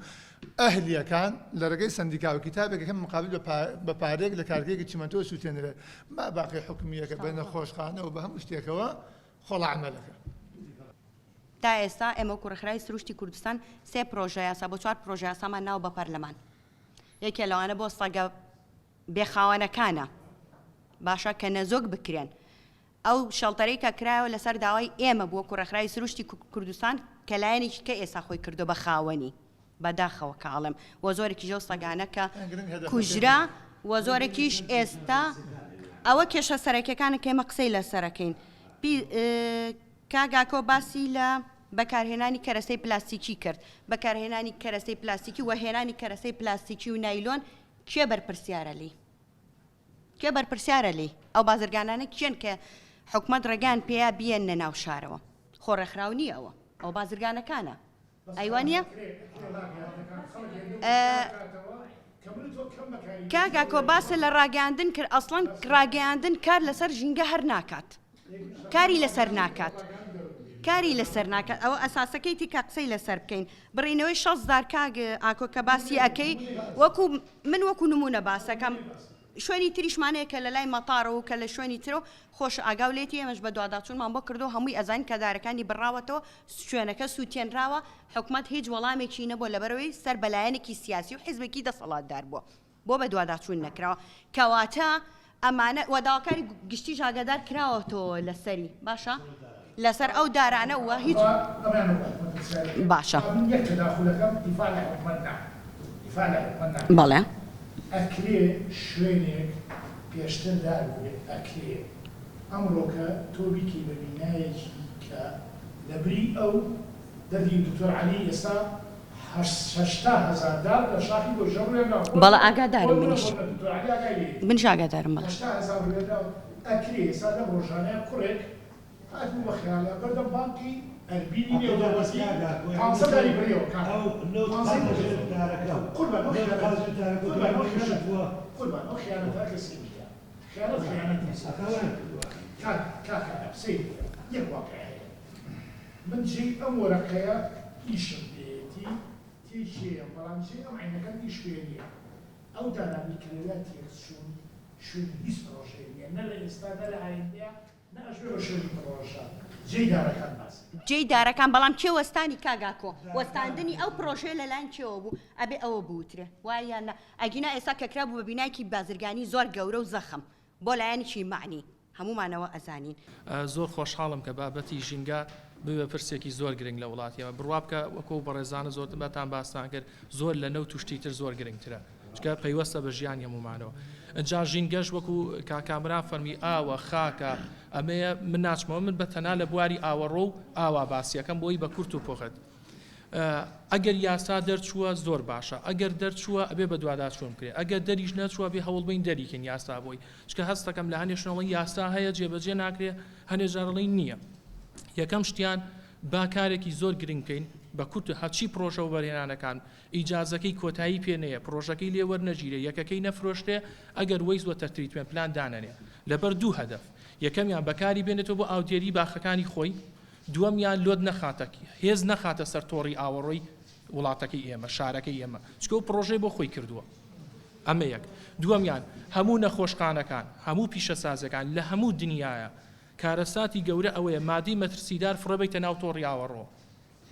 ئەهلیەکان لە ڕێگەی سندیکاوە کتابێکەکە مقابل بە پارێک لە کارگەیەکی چیمەنتۆ سووتێنرێت ما باقی حکومیەکە بە نەخۆشخانە و بە هەموو شتێکەوە خۆڵ عملەکە. تا ئێستا ئێمە وەکو ڕێکخراوی سروشتی کوردستان سێ پرۆژە یاسا بۆ چوار پرۆژە یاسامان ناوە بە پەرلەمان یەکێ لەوانە بۆ سەگە بێخاوەنەکانە باشە کە نەزۆک بکرێن ئەو شەڵتەرەی کە کرایەوە لەسەر داوای ئێمە بووە وەکو ڕێکخراوی سروشتی کوردستان کە لایەنێکی کە ئێستا خۆی کردو بە خاوەنی بەداخەوە کە ئەڵێم وە زۆرێکیش لەو سەگانە کە کوژرا وە زۆرێکیش ئێستا ئەوە کێشە سەرەکیەکانە کە ئێمە قسەی لەسەرەکەین کاک ئاکۆ باسی لە بەکارهێنانی کەرەسەی پلاستیکی کرد، بەکارهێنانی کەرەسەی پلاستیکی و هێنانی کەرەسەی پلاستیکی و نایلۆن کێ بەرپرسیارە لێی؟ کێ بەرپرسیارە لێی؟ ئەو بازرگانانە کێن کە حکومەت ڕێگەیان پێیا بیەننە ناو شارەوە؟ خۆ ڕێکخراو نییە ئەوە، ئەوە بازرگانەکانە. ئەی وا نییە؟ کاک ئاکۆ باست لە ڕاگەیاندن کرد، ئەسڵەن ڕاگەیاندن کار لەسەر ژینگە هەر ناکات. کاری لەسەر ناکات کاری لەسەر ناکات ئەوە ئەساسەکەیتی کە قسەی لەسەر بکەین بڕینەوەی 6 دار کاک ئاکۆ کە باسی ئەەکەی وەکو من وەکو نمونە باسەکەم. شوێنی تریشمان هەیە کە لە لای مەتارەوە و کە لە شوێنی ترەوە خۆش ئاگاو لێتی ئێمەش بەدواداچوونمان بۆ کردووە هەمووی ئەزانین کە دارەکانی بڕاوەتەوە شوێنەکە سووتێنراوە حکومەت هیچ وەڵامێکی نەبووە لەبەرئەوەی سەر بە لایەنێکی سیاسی و حیزبێکی دەسەڵاتدار بووە بۆ بەدواداچوون نەکراوە کەواتە ئەمانە وە داواکاری گشتیش ئاگادار کراوەتەوە لەسەری باشە لەسەر ئەو دارانە وە هیچ باشە بەڵێ. ئەکرێ شوێنێک پێشتر دار بووبێ ئەکرێ ئەمڕۆکە تۆ بیکەی بە بینایەکی کە لەبری ئەو دەردی دکتۆر عەلی ئێستا 80,000 دار لە شاخی گۆیژە ڕوێنراوە. بەڵێ ئاگادارم منیش. دکتۆر عەلی ئاگای لێیەتی. منیش ئاگادارم بەڵێ. 80,000 ڕوێنراوە. ئەکرێ ئێستا لەم ڕۆژانەیا کوڕێک هاتبوو بە خەیاڵیا بەردەم بانقی ئەربیلی نێودەوڵەتی پانزە داری بڕیەوە کاکە پانزەی بڕیەوە قوربان ئەو خیانەتە قوربان ئەو خیانەتە قوربان ئەو خیانەتە کەسێ بیکا خیانەت خیانەت نیە کاک کاکە سەیر بکە یەک واقع هەیە من جێی ئەم وەرەقەیە ئیشم پێیەتی تێی کێیە بەڵام جێی ئەم عەینەکەم ئیش پێ نیە ئەو دارانەی کە لەویا تێکچوون شوێنی هیچ پڕۆژەیەک نیە نە لە ئێستا نە لە ئایندەیا نە ئەشبێ بە شوێنی پڕۆژە جێی دارەکان باس بکە. جێی دارەکان بەڵام کێ وەستانی کاک ئاکۆ وەستاندنی ئەو پڕۆژەیە لەلایەن کێوە بوو ئەبێ ئەوە بوترێ وایە یان نا ئەگینا ئێستا کە کرابوو بە بینایەکی بازرگانی زۆر گەورە و زەخم بۆ لایەنێکی مەعنی هەموومان ئەوە ئەزانین. زۆر خۆشحاڵم کە بابەتی ژینگە ببێ بە پرسێکی زۆر گرنگ لە وڵاتی ئێمە. بڕوا بکە وەکو ئەو بەڕێزانە زۆر بەتان باستان کرد زۆر لە نەوت و شتی تر زۆر گرنگترە چونکە پەیوەستە بە ژیانی هەموومانەوە. ئنجا ژینگەش وەکو کاک کامەران فەرمی ئاوە، خاکە، ئەمەیە من ناچمەوە من بە تەنها لە بواری ئاوەڕۆ و ئاوا باسیەکەم بۆی بە کورت و پوخت. ئەگەر یاسا دەرچووە زۆر باشە ئەگەر دەرچووە ئەبێ بەدواداچوون بکرێ ئەگەر دەریش نەچووە بێ هەوڵ بەین دەریکەین یاسا بۆی چونکە هەست دەکەم لە هەنێ شوێن ئەڵێن یاسا هەیە جێبەجێ ناکرێ هەنێ جار ئەڵێن نییە یەکەم شتیان با کارێکی زۆر گرنگ بکەین بە کورت هەرچی پرۆژە وەبەرهێنانەکان ئیجازەکەی کۆتایی پێ نەیە پرۆژەکەی لێ وەرنەگیرێ یەکەکەی نەفرۆشرێ ئەگەر waste water treatment plant دانەنێ لەبەر دوو هەدەف یەکەمیان بەکاری بێنێتەوە بۆ ئاودێری باخەکانی خۆی دووەمیان load نەخاتە هێز نەخاتە سەر تۆڕی ئاوەڕۆی وڵاتەکەی ئێمە، شارەکەی ئێمە، چونکە ئەو پڕۆژەی بۆ خۆی کردووە. ئەمە یەک. دووەمیان هەموو نەخۆشخانەکان، هەموو پیشەسازیەکان لە هەموو دنیایە کارەساتی گەورە ئەوەیە مادەی مەترسیدار فڕێ بەیتە ناو تۆڕی ئاوەڕۆ.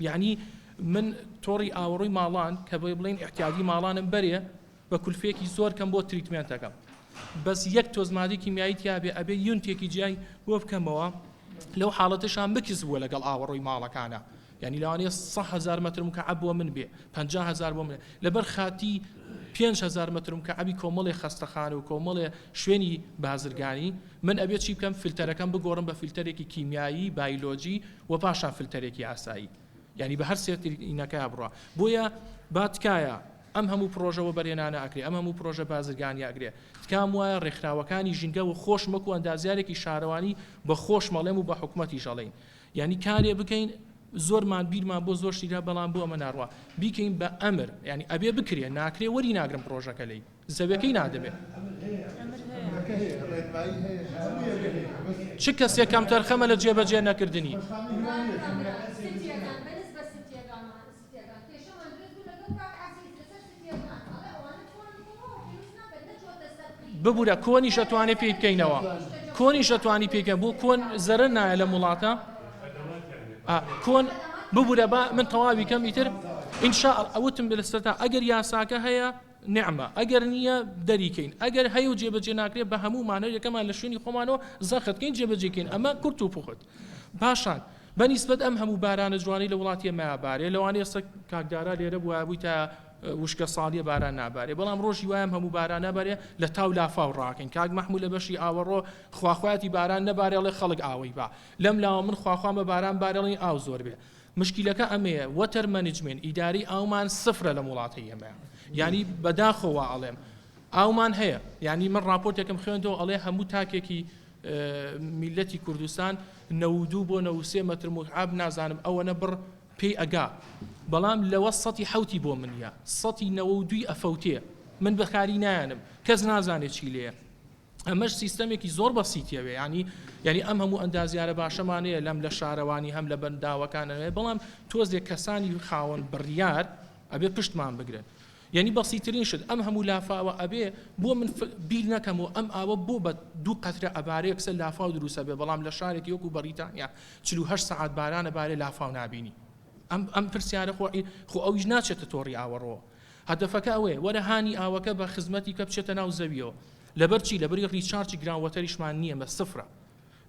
یەعنی من تۆڕی ئاوەڕۆی ماڵان کە بۆی بڵێین ئیعتیادی ماڵانم بەرێ بە کولفەیەکی زۆر کەم بۆ treatment ەکەم بەس یەک تۆز مادەی کیمیایی تیا بێ ئەبێ unit ێکی جیای بۆ بکەمەوە لەو حاڵەتەشا مکس بووە لەگەڵ ئاوەڕۆی ماڵەکانە یعنی لەوانەیە 100 هەزار مەتر مکعب بۆ من بێ 50 هەزار بۆ من لەبەر خاتی 5 هەزار مەتر مکعبی کۆمەڵێ خەستەخانە و کۆمەڵێ شوێنی بازرگانی من ئەبێ چی بکەم فلتەرەکەم بگۆڕم بە فلتەرێکی کیمیایی بایلۆجی و پاشان فلتەرێکی ئاسایی یعنی بە هەر سێ ترینەکەیا بڕوا بۆیە با تکایە ئەم هەموو پڕۆژە وەبەرهێنانە ئەکرێ، ئەم هەموو پڕۆژە بازرگانیە ئەکرێ، تکام وایە ڕێکخراوەکانی ژینگە و خۆشم وەکو ئەندازیارێکی شارەوانی بە خۆشم ئەڵێم و بە حکومەتیش ئەڵێین یانی کارێ بکەین زۆرمان بیرمان بۆ زۆر شتی بەڵام بۆ ئەمە ناڕوا بیکەین بە ئەمر یانی ئەبێ بکرێ ناکرێ وەری ناگرم پڕۆژەکە لێی زەویەکەی نادەمێ. چ کەسێک کەمتەرخەمە لە جێبەجێ نەکردنی؟ ببورە کۆنیش ئەتوانێ پێی بکەینەوە کۆنیش ئەتوانی پێی بکەن بۆ کۆن زەرەر نایە لەم وڵاتە کۆن ببورە با من تەواوی کەم ئیتر ئینشاء ئەوتم لەسەرتا ئەگەر یاساکە هەیە نعمە ئەگەر نییە دەریکەین ئەگەر هەیە و جێبەجێ ناکرێت بە هەموو مانە یەکەمان لە شوێنی خۆمانەوە زەختکەین جێبەجێکەین ئەمە کورت و پوخت پاشان بە نیسبەت ئەم هەموو بارانە جوانەی لە وڵاتی ئێمەیا بارێ، لەوانەیە ئێستا کاک دارا لێرە بوایە بوویتایە وشکە ساڵیە باران نابارێ، بەڵام ڕۆژی وایە ئەم هەموو بارانە بارێ لە تاو لافاو ڕاکەین. کاک مەحموو لە بەشی ئاوەڕۆ خواخوایەتی باران نەبارێ ئەڵێ خەڵک ئاوەی با. لەم لاوە من خواخوام بە باران بارێ ئەڵێن ئاو زۆر بێ. مشکیلەکە ئەمەیە water management ئیدارەی ئاومان سفرە لەم وڵاتەی ئێمەیا. یانی بەداخەوە وا ئەڵێم. ئاومان هەیە. یانی من ڕاپۆرتێکم خوێندەوە ئەڵێ هەموو تاکێکی میللەتی کوردستان 92 بۆ 93 مەتر مکعب نازانم ئەوەنە بڕ پێی ئەگا بەڵام لەوە سەتی حەوتی بۆ منیە سەتی نەوە و دووی ئەفەوتێ من بەکاری نایەنم کەس نازانێ چی لێیە ئەمەش سیستەمێکی زۆر بەسیتیەوێ ینی یعنی ئەم هەموو ئەندازیارە باشەمانەیە لەم لە شارەوانی هەم لە بەنداوەکانەوەی بەڵام تۆزێک کەسانی خاوەن بڕیار ئەبێ پشتمان بگرن. یانی بەسیترین شت ئەم هەموو لافاوە ئەبێ بۆ من بیر نەکەمەوە ئەم ئاوە بۆ بە دوو قەترە ئەبارێ یەکسەر لافاو دروست ئەبێ بەڵام لە شارێکی وەکو بەڕیتانیا 48 سەعات باران ئەبارێ لافاو نابینی ئەم ئەم پرسیارە خۆ خۆ ئەویش ناچێتە تۆڕی ئاوەڕۆوە هەدەفەکە ئەوەیە وەرە هانی ئاوەکە بە خزمەتی کە بچێتە ناو زەویەوە لەبەر چی لەبەری recharge ی ground water یشمان نییە بە سفرە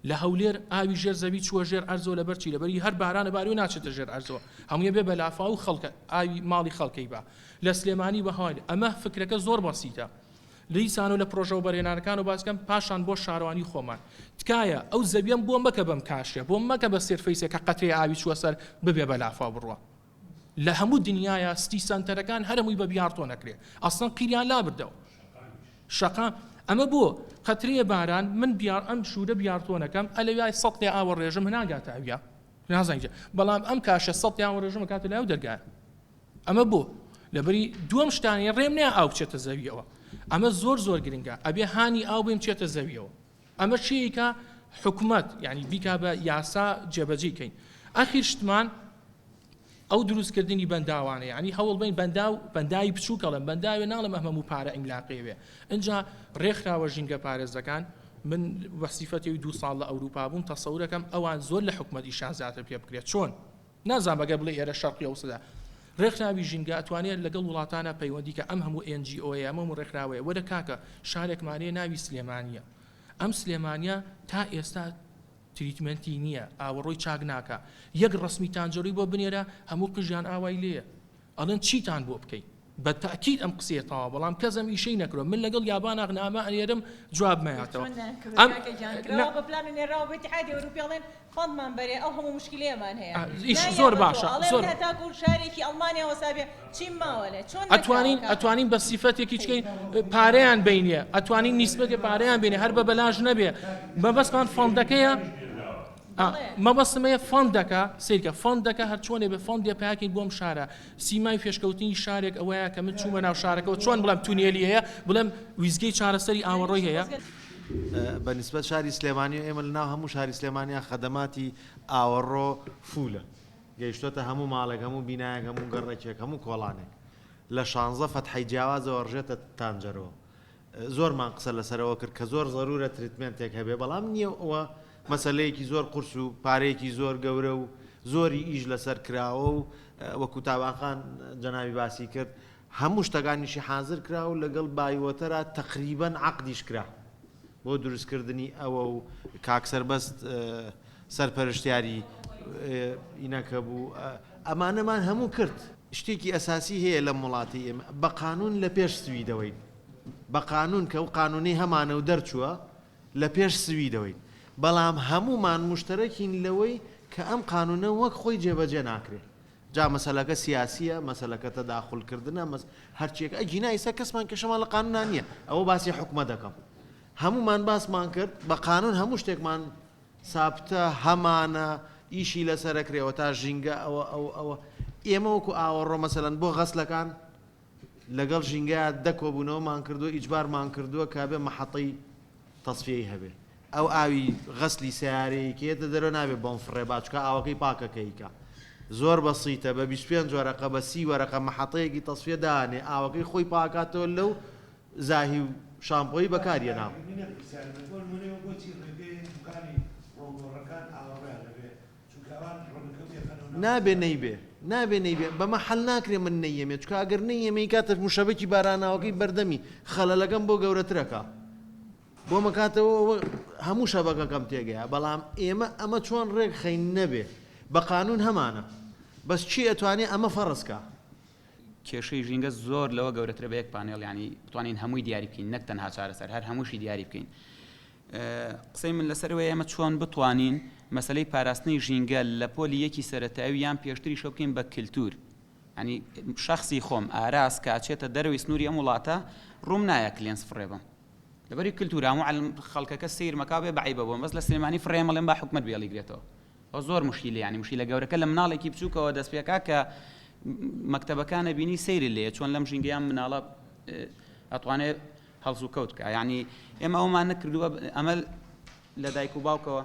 لە هەولێر ئاوی ژێر زەوی چووە ژێر ئەرزەوە لەبەر چی لەبەری هەر بارانە باری و ناچێتە ژێر ئەرزەوە هەمووی بێ بە لافاو و خەڵکە ئاوی ماڵی خەڵکەی با لە سلێمانی بە هەوای ئەمە فکرەکە زۆر بەسیتە دیسان و لە پرۆژە وەبەرهێنانەکان و باسکەم پاشان بۆ شارەوانی خۆمان تکایە ئەو زەویەم بۆ مەکە بەم کاشیە بۆم مەکە بە surface ێک کە قەترەی ئاوی چووە سەر ببێ بە لافاو بڕوا لە هەموو دنیایا city center ەکان هەر هەمووی بە بیارتۆن ئەکرێ ئەسڵەن قیریان لابردەوە شەقام ئەمە بۆ قەترەیە باران من بیار ئەم شوورە بیارتۆنەکەم ئەلەویای سەتڵێ ئاوە ڕێژم ناگاتە ئەویا نازانین جا بەڵام ئەم کاشە سەتڵی ئاوە ڕێژم ئەکاتە لای ئەو دەرگایە ئەمە بۆ لەبری دووەم شتانەیە ڕێم نیا ئاو بچێتە زەویەوە ئەمە زۆر زۆر گرنگە ئەبێ هانی ئاو بێم بچێتە زەویەوە ئەمە چییکا حکومەت یعنی بیکا بە یاسا جێبەجێی کەین ئەخیر شتمان ئەو دروستکردنی بەنداوانە یعنی هەوڵ بین بەنداو بەنداوی بچووک ئەڵێم بەنداوێ ناڵێم ئەم هەموو پارە ئیملاقێ بێ ئینجا ڕێکخراوە ژینگە پارێزەکان من بە سیفەتی دوو ساڵ لە ئەوروپا بووم تەسەورەکەم ئەوان زۆر لە حکومەت ئیشان زیاتر پێ بکرێت چۆن نازانم ئەگەر بڵێ ئێرە شەرقی ئەوسەدا ڕێکخراوی ژینگە ئەتوانێت لەگەڵ وڵاتانە پەیوەندی کە ئەم هەموو NGO یە ئەم هەموو ڕێکخراوەیە وەرە کاکە شارێکمان هەیە ناوی سلێمانیە ئەم سلێمانیە تا ئێستا treatment ی نییە ئاوەڕۆی چاک ناکا یەک ڕەسمی تانجەرۆی بۆ بنێرە هەموو قژیان ئاوای لێیە ئەڵێن چیتان بۆ بکەین بە تاکید ئەم قسەیە تەواو بەڵام کەس ئەم ئیشەی نەکردوە من لەگەڵ یاباناغ نامە ئەنێرم جواب مەیاتەوە چۆن نایانکردوە ئەم کاکە گیان نا کراوە بە پلان و نێراوە بۆ ئیتیحادی ئەوروپی ئەڵێن fund مان بەرێ ئەو هەموو موشکیلەیەمان هەیە ئیش نایە زۆر بە تۆ باشە ئەڵێ زۆر من هەتاکو شارێکی ئەڵمانیا وەسابێ چیم ماوە لێ چۆن نەکراوە ئەتوانین کاکە ئەتوانین بە سیفەتێکی چکەین پارەیان بینێ ئەتوانین نیسبەتێ پارەیان بینێ هەر بە بەلاش نەبێ مەبەستمان fund ەکەیە مەبەستم ئەیە fund ەکە سەیرکە fund ەکە هەرچۆنێ بێ fund ێ پاکەین بۆم شارە سیمای پێشکەوتنی شارێک ئەوەیە کە من چوومە ناو شارەکەەوە چۆن بڵێم تونێلی هەیە بڵێم ویزگەی چارەسەری ئاوەڕۆی هەیە. بە نیسبەت شاری سلێمانی ئێمە لە ناو هەموو شاری سلێمانیا خەدەماتی ئاوەڕۆ full ە گەیشتۆتە هەموو ماڵێک هەموو بینایەک هەموو گەڕەکێک هەموو کۆڵانێک لە شانزە فەتحەی جیاوازەوە ڕژێتە تانجەرۆ زۆرمان قسە لەسەرەوە کرد کە زۆر زەرورە treatment ێک هەبێ بەڵام نییە ئەوە مەسەلەیەکی زۆر قورس و پارەیەکی زۆر گەورە و زۆری ئیش لەسەر کراوە و وەکو تابان خان جەنابی باسی کرد هەموو شتەکانیشی حازر کرا و لەگەڵ بایوەتەرا تەقریبەن عەقدیش کرا بۆ دروستکردنی ئەوە و کاک سەربەست سەرپەرشتیاری ئینەکە بوو ئەمانەمان هەموو کرد. شتێکی ئەساسی هەیە لەم وڵاتی ئێمە بە قانون لە پێش سویدەوەین بە قانون کە ئەو قانونەی هەمانە و دەرچووە لە پێش سویدەوەین بەڵام هەموومان موشتەرەکین لەوەی کە ئەم قانونە وەک خۆی جێبەجێ ناکرێ جا مەسەلەکە سیاسیە مەسەلەکە تەداخول کردنە مەس هەرچیەک ئەگینا ئیستا کەسمان کێشەمان لە قانونا نیە ئەوە باسی حکومەت دەکەم هەموومان باسمان کرد بە قانون هەموو شتێکمان سابتە هەمانە ئیشی لەسەرەکرێ ئەوە تا ژینگە ئەوە ئەوە ئەوە ئێمە وەکو ئاوەڕۆ مەسەلەن بۆ غەسلەکان لەگەڵ ژینگە دە کۆبوونەوەمان کردووە ئیجبارمان کردووە کە بێ مەحەتەی تەسفیەی هەبێ ئەو ئاوی غەسلی سەیارەیەی کە یەتە دەرەوە نابێ بۆم فڕێ با چونکە ئاوەکەی پاکە کە ئیکا زۆر بەسیتە بە 25 وەرەقە بە 30 وەرەقە مەحەتەیەکی تەسفیە دانێ ئاوەکەی خۆی پاکاتەوە لەو زاهی و شامپۆی بەکار یەنا. نابێ نەیبێ نابێ نەیبێ بەمە حەل ناکرێ من نەیەمێ چونکە ئەگەر نەیەمێ ئیکاتە موشەبەکی باراناوەکەی بەردەمی خەلەلەکەم بۆ گەورەترەکا بۆ مەکاتەوە ئەوە هەموو شەبەکەکەم تێگەیا بەڵام ئێمە ئەمە چۆن ڕێک خەین نەبێ بە قانون هەمانە بەس کێ ئەتوانێ ئەمە فەڕز کا. کێشەی ژینگە زۆر لەوە گەورەترە بە یەک پانێڵ یانی بتوانین هەمووی دیاری بکەین نەک تەنها چارەسەر هەر هەمووشی دیاری بکەین قسەی من لەسەر ئەوەیە ئێمە چۆن بتوانین مەسەلەی پاراستنی ژینگە لە پۆلی یەکی سەرەتایی یان پێشتریشەوە بکەین بە کلتور ینی شخصی خۆم ئاراس کە ئەچێتە دەرەوەی سنووری ئەم وڵاتە ڕووم نایە کلێنس فڕێ بم لەبەری کلتور هەموو عەلم خەڵکەکە سیر مەکا بێ بە عەیبە بۆم بەس لە سلێمانی فڕێ مەڵێم با حکومەت بێڵیگرێتەوە ئەوە زۆر مشکیلە یانی مشکیلە گەورەکە لە مناڵێکی بچووکەوە دەست پێکا کە مەکتەبەکانە بینی سەیری لێیە چۆن لەم ژینگەیان مناڵە ئەتوانێت هەڵسوکەوت بکا یانی ئێمە ئەومان نەکردووە ئەمە لە دایک و باوکەوە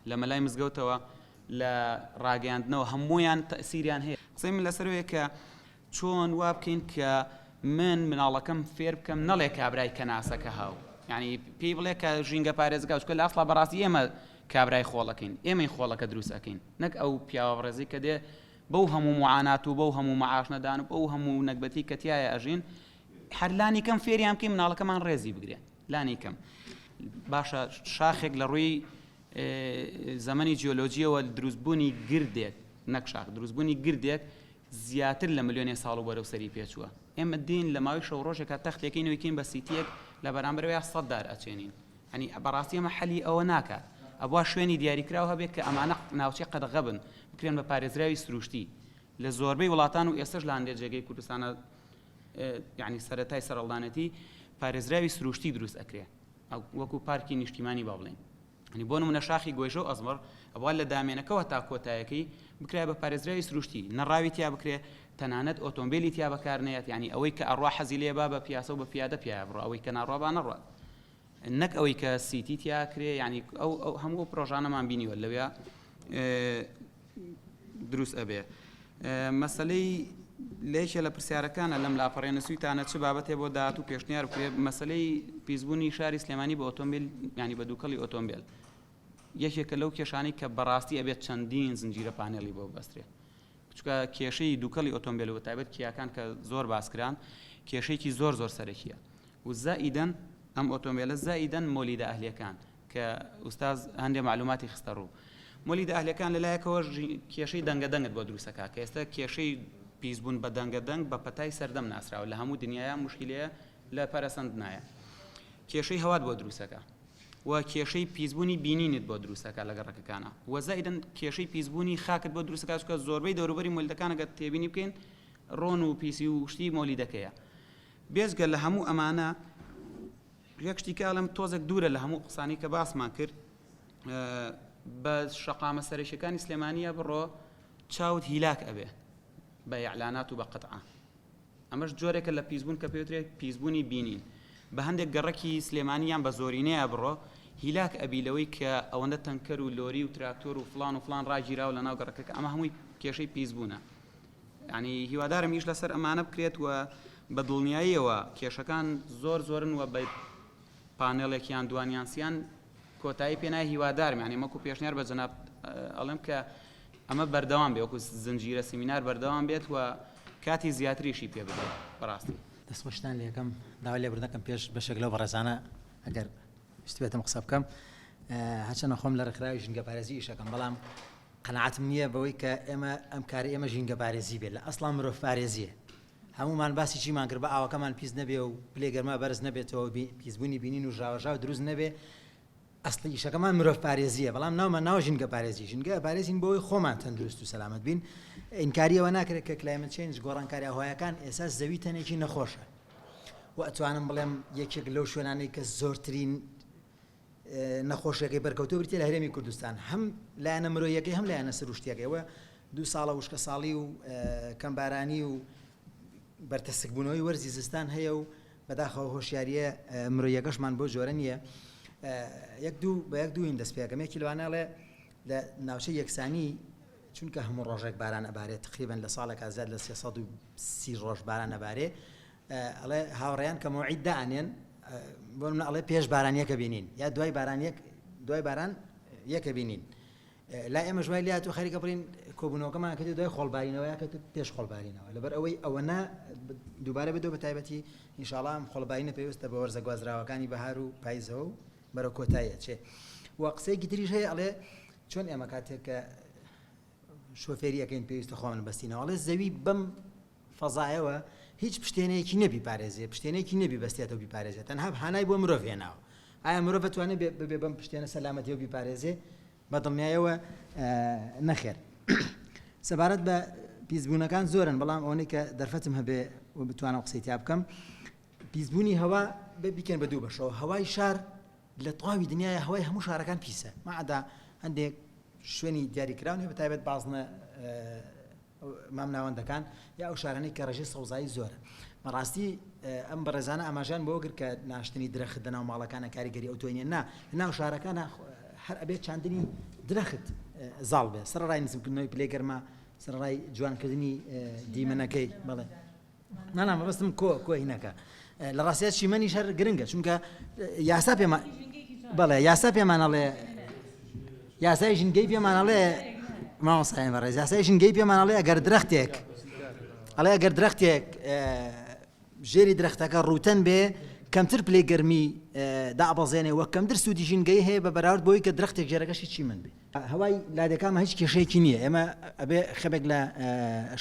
لە مەلای مزگەوتەوە لە ڕاگەیاندنەوە هەموویان تەسیریان هەیە قسەی من لەسەرەوەیە کە چۆن وا بکەین کە. من مناڵەکەم فێر بکەم نەڵێ کابرای کەناسەکە هاو یعنی پێی بڵێ کە ژینگە پارێزگا چکە لە ئەسڵا بەڕاستی ئێمە کابرای خۆڵەکەین ئێمەی خۆڵەکە دروست ئەکەین نەک ئەو پیاوە بەڕێزی کە دێ بەو هەموو معانات و بەو هەموو معاش نەدان و بەو هەموو نەگبەتی کە تایە ئەژین هەر لانی کەم فێریان بکەین مناڵەکەمان ڕێزی بگرێ لانی کەم باشە شاخێک لە ڕووی زەمەنی جیۆلۆجیەوە دروستبوونی گردێک نەک شاخ دروستبوونی گردێک زیاتر لە ملیۆنێ ساڵ و بەرەو سەری پێچووە ئێمە دین لە ماوەی شەو ڕۆژێکا تەختێکەی نوێکین بە سیتیەک لە بەرامبەرەوەیا سەد دار ئەچێنین ئەنی بەڕاستی ئەمە حەلی ئەوە ناکات ئەبوا شوێنی دیاریکراو هەبێت کە ئەمانە ناوچەی قەدەغە بن بکرێن بە پارێزراوی سروشتی لە زۆربەی وڵاتان و ئێستش لە هەندێک جێگەی کوردستانە یعنی سەرەتای سەرەڵدانەتی پارێزراوی سروشتی دروست ئەکرێ وەکو پارکی نیشتیمانی با بڵێین یانی بۆ نمونە شاخی گۆیژە و ئەزمەڕ ئەبوا لە دامێنەکەوە تا کۆتایەکەی بکرایە بە پارێزراوی سروشتی نە ڕاوی تیا بکرێ تەنانەت ئۆتۆمبیلی تیا بەکار نەیەت یانی ئەوەی کە ئەڕوا حەزی لێ با بە پیاسە و بە پیادە پیایا بڕوا ئەوەی کە ناڕوا با نەڕوات نەک ئەوەی کە سیتی تیا کرێ یانی ئەو ئەو هەموو ئەو پرۆژانەمان بینیوە لەویا دروست ئەبێ. مەسەلەی لە یەکێ لە پرسیارەکانە لەم لاپەڕەیە نووسیوتانە چ بابەتێ بۆ داهاتوو پێشنیار بکرێت مەسەلەی پیسبوونی شاری سلێمانی بە ئۆتۆمبیل یانی بە دووکەڵی ئۆتۆمبیل یەکێکە لەو کێشانەی کە بەڕاستی ئەبێت چەندین زنجیرە پانێڵی بۆ ببەسترێ چونکە کێشەی دووکەڵی ئۆتۆمبیل و تایبەت کیاکان کە زۆر باسکران کێشەیەکی زۆر زۆر سەرەکیە و زائیدەن ئەم ئۆتۆمبیلە زائیدەن مۆلیدە ئەهلیەکان کە ئوستاز هەندێ مەعلوماتی خستە ڕوو. مۆلیدە ئەهلیەکان لە لایەکەوە کێشەی دەنگە دەنگت بۆ دروست ئەکا کە ئێستا کێشەی پیسبوون بە دەنگە دەنگ بە پەتای سەردەم ناسراوە لە هەموو دنیایا موشکیلەیە لە پەرەسەندنایە کێشەی هەوات بۆ دروست ئەکا و کێشەی پیسبوونی بینینت بۆ دروست ئەکا لە گەڕەکەکانا و زائیدەن کێشەی پیسبوونی خاکت بۆ دروست ئەکا چونکە زۆربەی دەوروبەری مۆلیدەکان ئەگەر تێبینی بکەین ڕۆن و پیسی و شتی مۆلیدەکەیە بێجگە لە هەموو ئەمانە یەک شتی کە ئەڵێم تۆزێک دوورە لە هەموو قسانەی کە باسمان کرد بە شەقامە سەرەکیەکانی سلێمانیە بڕۆ چاوت هیلاک ئەبێ بە ئیعلانات و بە قەتعە ئەمەش جۆرێکە لە پیسبوون کە پێوترێت پیسبوونی بینین بە هەندێک گەڕەکی سلێمانی یان بە زۆرینەیە بڕۆ هیلاک ئەبی لەوەی کە ئەوەندە تەنکەر و لۆری و تراکتۆر و فلان و فلان ڕاگیراوە لە ناو گەڕەکەکە ئەمە هەمووی کێشەی پیسبوونە یانی هیوادارم ئیش لەسەر ئەمانە بکرێت و بە دڵنیاییەوە کێشەکان زۆر زۆرن و بە پانێڵێک یان دوان یان سیان کۆتایی پێ نایە هیوادارم یانی وەکو پێشنیار بە جەناب ئەڵێم کە ئەمە بەردەوام بێ وەکو زنجیرە سیمینار بەردەوام بێت و کاتی زیاتریشی پێ بدرێت بەڕاستی. دەستخۆشتان لێکەم داوای لێبوردن ئەکەم پێش بەشێک لەو بەڕێزانە ئەگەر ویستبێتم قسە بکەم هەرچەنە خۆم لە ڕێکخراوی ژینگەپارێزی ئیشەکەم بەڵام قەناعەتم نییە بەوەی کە ئێمە ئەم کارەی ئێمە ژینگەپارێزی بێت، لە ئەسڵا مرۆڤپارێزییە. هەموومان باسی چیمان کرد با ئاوەکەمان پیس نەبێ و پلەی گەرما بەرز نەبێتەوە و پیسبوونی بینین و ژاوەژاو دروست نەبێ، ئەسڵی ئیشەکەمان مرۆڤپارێزییە، بەڵام ناومان ناوە ژینگەپارێزی. ژینگە ئەپارێزین بۆ ئەوەی خۆمان تەندروست و سەلامەت بین. ئینکاری ئەوە ناکرێت کە climate change، گۆڕانکاری ئاوهەوایەکان، ئێستا زەوی تەنێکی نەخۆشە و ئەتوانم بڵێم یەکێک لەو شوێنانەی کە زۆرترین نەخۆشیەکەی بەرکەوتووە بریتیە لە هەرێمی کوردستان هەم لایەنە مرۆیەکەی هەم لایەنە سروشتیەکەی وە دوو ساڵە وشکەساڵی و کەمبارانی و بەرتەسکبوونەوەی وەرزی زستان هەیە و بەداخەوە هۆشیاریە مرۆیەکەشمان بۆ جۆرە نییە یەک دوو بە یەک دووین دەست پێکەم یەکی لەوانەڵێ لە ناوچەی یەکسانی چونکە هەموو ڕۆژێک باران ئەبارێت تقریبا لە ساڵێکا زیاد لە 330 ڕۆژ باران ئەبارێ ئەڵێ هاوڕێیان کە مەوعید دائەنێن بۆ نمونە ئەڵێ پێش باران یەکە بینین یا دوای باران یەک دوای باران یەکە بینین لای ئێمەش وای لات و خەریکە بڵین کۆبوونەوەکەمان کردی دوای خۆڵبارینەوە یا کە پێش خۆڵبارینەوە لەبەر ئەوەی ئەوەنە دووبارە بێتەوە بە تایبەتی ئینشاڵا ئەم خۆڵبارینە پێویستە بە وەرزە گوازراوەکانی بەهار و پایزەوە و بەرەو کۆتایی ئەچێ و قسەیەکی تریش هەیە ئەڵێ چۆن ئێمە کاتێک کە شۆفێری ئەکەین پێویستە خۆمان بەستینەوە ئەڵێ زەوی بەم فەزایەوە هیچ پشتێنەیەکی نیە بیپارێزێ، پشتێنەیەکی نیە بیبەستێتەوە بیپارێزێ، تەنها هانای بۆ مرۆڤ هێناوە. ئایا مرۆڤ ئەتوانێ ببێ بەم پشتێنە سەلامەتیەوە بیپارێزێ؟ بە دڵنیایەوە نەخێر. سەبارەت بە پیسبوونەکان زۆرن، بەڵام ئەوەنەی کە دەرفەتم هەبێ و بتوانم قسەی تیا بکەم، پیسبوونی هەوا بیکەن بە دوو بەشەوە، هەوای شار لە تەواوی دنیایا هەوای هەموو شارەکان پیسە، مەعدا هەندێک شوێنی دیاریکراون هەیە بە تایبەت بازنە مامناوەندەکان یا ئەو شارانەی کە ڕێژەی سەوزایی زۆرە. بەڕاستی ئەم بەڕێزانە ئاماژەیان بەوە کرد کە ناشتنی درەخت لەناو ماڵەکانە کاریگەری ئەوتۆی نییە. نا، لەناو شارەکانە هەر ئەبێت چاندنی درەخت زاڵ بێت، سەرەڕای نزمکردنەوەی پلەی گەرما، سەرەڕای جوانکردنی دیمەنەکەی. بەڵێ. نا نا مەبەستم کۆ کۆ هینەکە لە ڕاستیا چیمەنیش هەر گرنگە چونکە یاسا پێمان بەڵێ یاسا پێمان ئەڵێ یاسای ژینگەی پێمان ئەڵێ مامۆستای بەڕێز یاسای ژینگەی پێمان ئەڵێ ئەگەر درەختێک ئەڵێ ئەگەر درەختێک ژێری درەختەکە ڕووتەن بێ کەمتر پلەی گەرمی دابەزێنێ وە کەمتر سوودی ژینگەی هەیە بە بەراورد بۆی کە درەختێک ژێرەکەشی چیمەن بێ هەوای لادێکانمان هیچ کێشەیەکی نییە ئێمە ئەبێ خەمێک لە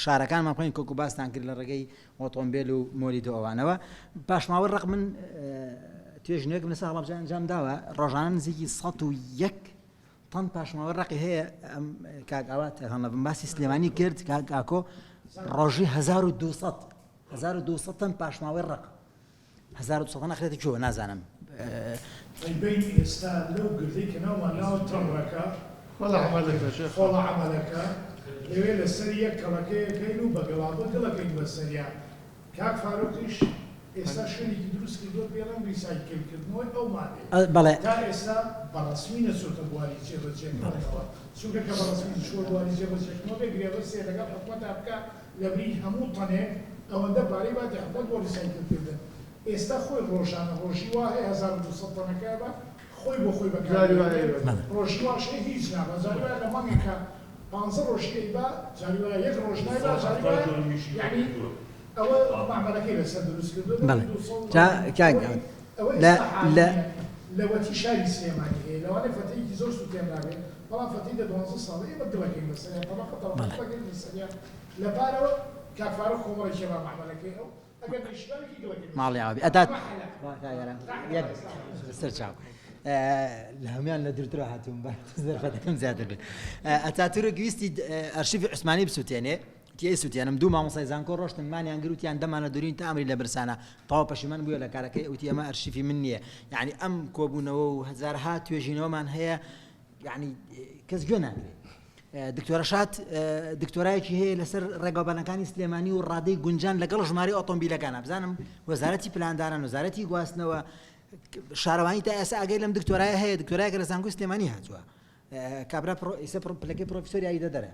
شارەکانمان بخۆین کۆکو باستان کرد لە ڕێگەی ئۆتۆمبێل و مۆلیدە ئەوانەوە پاشماوەی ڕق من توێژینەوەیەکم لەسەر هەڵەبجە ئەنجام داوە ڕۆژانە نزیکی 101 تەن پاشماوەی ڕقی هەیە ئەم کاک ئاوات هەڵنەبم باسی سلێمانی کرد کاک ئاکۆ ڕۆژی 1200 1200 تەن پاشماوەی ڕق 1200 تەن ئەخرێتە کوێوە نازانم. ئەی بین ئێستا لەو گردەی کە ناومان ناوە تەمرەکە خۆڵە عەمەلەکە لەوێ لەسەر یەک کەڵەکەیەکەین و بە گەڵابە گڵەکەین بەسەریا کاک فاروقیش ئێستا شوێنێکی دروست کردووە پێڵێن ڕیسایکل کردنەوەی ئەو مادەیە تا ئێستا بە ڕەسمی نەچۆتە بواری جێبەجێکردنەوە چونکە کە بە ڕەسمی چووە بواری جێبەجێکردنەوە بێ گرێبەستێ لەگەڵ حکومەتا بکا لەبری هەموو تەنێک ئەوەندە پارەی باتە حکومەت بۆ ڕیسایکل کردن ئێستا خۆی ڕۆژانە ڕۆژی وا هەیە 1200 تەنەکە بە خۆی بۆ خۆی بەکار دێنێ ڕۆژی واش هەیە هیچ نابا جاری وایە لە مانگێکا پانزە ڕۆژی ئەیبا جاری وایە یەک ڕۆژ نایبا جاری وایە یەعنی ئەوە مەعمەلەکەی لەسەر دروست کردووە بەڵێ لەبری 200 جا کاک ئەوەی ئەوە لە ئێستا لە حالیە لەوەتی شاری سلێمانی هەیە لەوانەیە فەتەیەکی زۆر سوتێنرابێ بەڵام فەتەی دە دوانزە ساڵە ئێمە گڵەکەین بەسەریا تەبەقە تەبەقە بەڵێ گڵەکەین بەسەریا لە پارەوە کاک فاروق کۆمەڵێکی ڕا مەعمەلەکەی ئەو ئەگەر نەیشیبا یەکی گڵەکەین بەسەریا ماڵی ئاوابی ئەدات ئەمە حەلە یەک سەر چاو لە هەموان لە دوورترەوە هاتووم با دەرفەتەکەم زیاتر بێت ئەتاتورک ویستی ئەرشیفی عوسمانی بسووتێنێ وتی ئەی سوتێنم دوو مامۆستای زانکۆ ڕۆشتن مانیان گرت وتیان دەمانە دورین تا ئەمری لە برسانە تەواو پەشیمان بووە لە کارەکەی وتی ئەمە ئەرشیفی من نییە یعنی ئەم کۆبوونەوە و هەزارها توێژینەوەمان هەیە یعنی کەس گوێ ناگرێت دکتۆرە شاد دکتۆرایەکی هەیە لەسەر ڕێگاوبانەکانی سلێمانی و ڕادەی گونجان لەگەڵ ژمارەی ئۆتۆمبیلەکانە بزانم وەزارەتی پلاندانان وەزارەتی گواستنەوە شارەوانی تا ئێستا ئاگای لەم دکتۆرایە هەیە دکتۆرایەکە لە زانکۆی سلێمانی هاتووە کابرا ئیسە پلەکەی پرۆفیسۆر یاریدەدەرە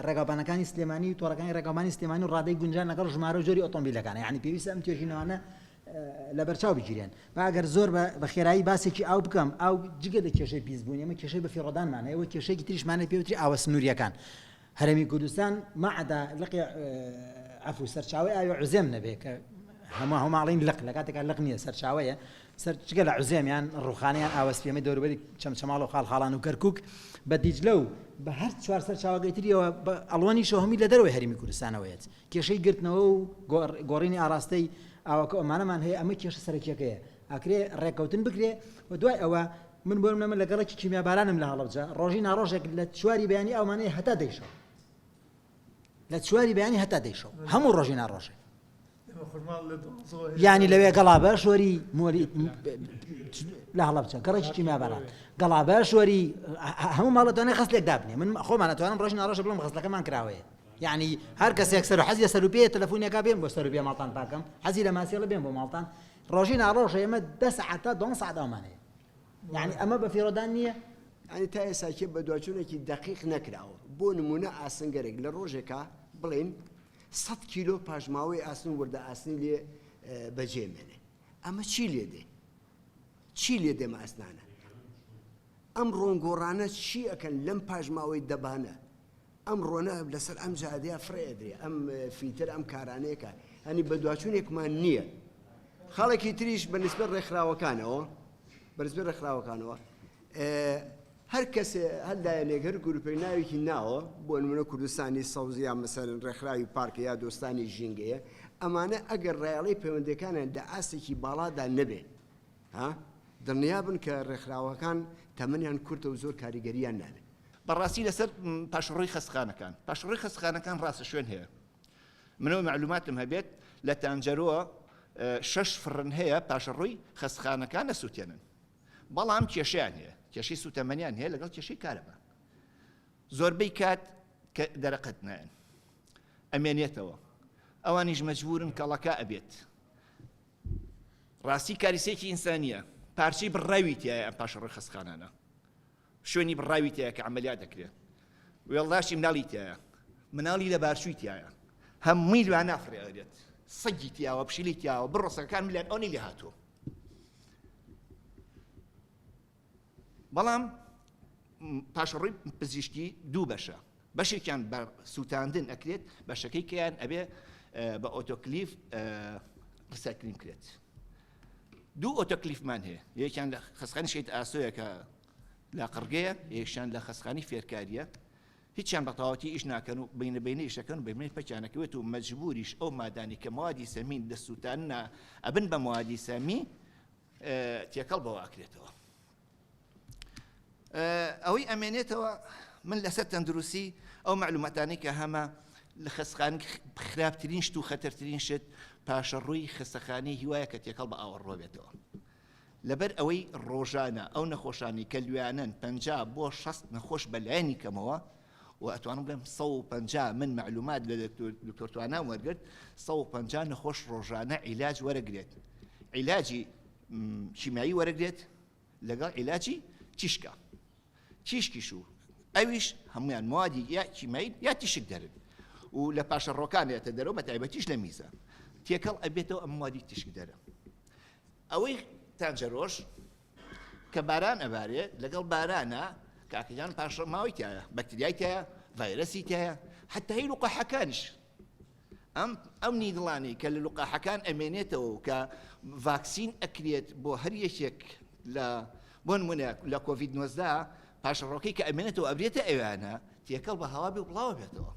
ڕێگاوبانەکانی سلێمانی و تۆڕەکانی ڕێگاوبانی سلێمانی و ڕادەی گونجان لەگەڵ ژمارە و جۆری ئۆتۆمبیلەکانە یعنی پێویستە ئەم توێژینەوانە لەبەرچاو بگیرێن با ئەگەر زۆر بە خێرایی باسێکی ئاو بکەم ئاو جگە لە کێشەی پیسبوون ئێمە کێشەی بەفیڕۆدانمان هەیە و کێشەیەکی تریشمان هەیە پێوتری ئاوە سنووریەکان هەرێمی کوردستان مەعدا لقی عەفو سەرچاوەی ئاوی عوزێم نەبێ کە هەموو هەماڵین لق لە کاتێکا لق نییە سەرچاوەیە سەر جگە لە عوزێم یان ڕوخانە یان ئاوە سپیەمەی دەوروبەری چەمچەماڵ و خاڵخاڵان و کەرکوک بە دیجلە و بە هەر چوار سەرچاوەکەی تریەوە بە ئەڵوەنیشەوە هەمووی لە دەرەوەی هەرێمی کوردستانەوەیەت کێشەی گرتنەوە و گۆڕینی ئاراستەی ئاوەکە ئەمانەمان هەیە ئەمە کێشە سەرەکیەکەیە ئەکرێ ڕێککەوتن بکرێ و دوای ئەوە من بۆ نمونە من لە گەڕەکی کیمیابارانم لە هەڵەبجە ڕۆژی ناڕۆژێک لە چواری بەیانی ئاومان هەیە هەتا دەی شەو لە چواری بەیانی هەتا دەی شەو هەموو ڕۆژی ناڕۆژێک یانی لەوێ گەڵابە شۆری مۆری لە هەڵەبجە گەڕێکی کیمیاباران گەڵابە شۆری هەموو ماڵەتوانێت خەستێک دابنێ من خۆمان ئەتوانم ڕۆژ ناڕۆژە بڵم خەستەکەمان کراوەیە یعنی هەر کەسێک سەر حەزی سەر و پێ تەلەفۆنێکا بێن بۆ سەر و پێ ماڵتان پاکەم حەزی لە ماسیڵە بێن بۆ ماڵتان ڕۆژی ناڕۆژە ئێمە دە سەعات تا دوانزە سەعات ئاومان هەیە یعنی ئەمە بەفیڕۆدان نییە؟ یانی تا ئێساکێ بەدواچوونێکی دەقیق نەکراوە، بۆ نموونە ئاسنگەرێک لە ڕۆژێکا بڵێین سەت کیلۆ پاشماوەی ئاسن و وردە ئاسنی لێ بەجێ مێنێ، ئەمە چی لێ دێ؟ چی لێ دێ ئاسنانە؟ ئەم ڕۆنگۆڕانە چی ئەکەن لەم پاشماوەی دەبانە؟ ئەم ڕۆنە لەسەر ئەم جادەیە فڕێ ئەدرێ، ئەم فیتەر ئەم کارانەیەکە، هەنی بەدواچوونێکمان نییە. خاڵێکی تریش بە نسبەت ڕێکخراوەکانەوە، بە نسبەت ڕێکخراوەکانەوە هەر کەسێ هەر لایەنێک هەر گروپێک ناوێکی ناوە بۆ نمونە کوردستانی سەوز یا مەسەلەن ڕێکخراوی پارکە یا دۆستانی ژینگەیە ئەمانە ئەگەر ڕایەڵەی پەیوەندیەکانیان لە ئاستێکی باڵادا نەبێ ها دڵنیابن کە ڕێکخراوەکان تەمەنیان کورتە و زۆر کاریگەریان نابێت. بەڕاستی لەسەر پاشەڕۆی خەستخانەکان پاشەڕۆی خەستخانەکان ڕاستە شوێن هەیە منەوە مەعلوماتم هەبێت لە تانجەرۆ شەش فڕن هەیە پاشەڕۆی خەستخانەکان نەسووتێنن بەڵام کێشیان هەیە کێشەی سوتەمەنیان هەیە لەگەڵ کێشەی کارەبا زۆربەی کات کە دەرەقەت نایەن ئەمێنێتەوە ئەوانیش مەجبورن کەڵەکە ئەبێت ڕاستی کاریسێکی ئینسانیە پارچەی بڕاوی تایە ئەم پاشەڕۆی خەستخانانە شوێنی بڕاوی تایە کە عملیات دەکرێت وێڵداشی مناڵی تایە مناڵی لە بارچووی تایە هەمووی لوانە فڕێ ئەرێت. سەگی تیاوە پشیلی تیاوە بڕۆ سەگەکان ملیان ئەوەی لێ هاتووە بەڵام پاشەڕۆی پزیشکی دوو بەشە بەشێکیان بە سووتاندن ئەکرێت بەشەکەی کەیان ئەبێ بە ئۆتۆکلیف recycling کرێت دوو ئۆتۆکلیفمان هەیە یەکیان لە خەسخانی شەهید ئاسۆیە کە لە قڕگەیە یەکیان لە خەسخانی فێرکاریە هیچیان بە تەواوەتی ئیش ناکەن و بینە بینە ئیشەکەن و بەمێ پەکیانەکەوێت و مەجبوریش ئەو مادانی کە موادی سەمین لە سووتاننا ئەبن بە موادی سەمی تێکەڵ بەوە ئەکرێتەوە ئەوەی ئەمێنێتەوە من لەسەر تەندروستی ئەو معلوماتانەی کە هەمە لە خەستخان خراپترین شت و خەتەرترین شت پاشەڕووی خەستەخانەی هیوایە کە تێکەڵ بە ئاوەڕۆ بێتەوە لەبەر ئەوەی ڕۆژانە ئەو نەخۆشانی کە لویانن 50 بۆ 60 نەخۆش بەلایەنی کەمەوە و ئەتوانم بڵێم 150 من معلومات لە دکتۆر توانام وەرگرت 150 نەخۆش ڕۆژانە عیلاج وەرەگرێت عیلاجی شیمیایی وەرەگرێت لەگەڵ عیلاجی تیشکە تیشکیش و ئەویش هەمویان موادی یا کیمیایی یا تیشک دەرن و لە پاشە ڕۆکانێتە دەرەوە بە تایبەتیش لە میزە تێکەڵ ئەبێتەوە ئەم موادی تیشک دەرە ئەوەی تانجەرۆش کە باران ئەبارێ لەگەڵ بارانە کاکەجان پاشە ماوەی تایە بەکتریای تایە ڤایرەسی تایە حتا هی لقاحەکانیش ئەم ئەم نیدڵانەی کە لە لقاحەکان ئەمێنێتەوە و کە ڤاکسین ئەکرێت بۆ هەر یەکێک لە بۆ نمونە لە کۆڤید 19 پاشەڕۆکەی کە ئەمێنێتەوە ئەبرێتە ئەویانە تێکەڵ بە هەوا بێ و بڵاوە بێتەوە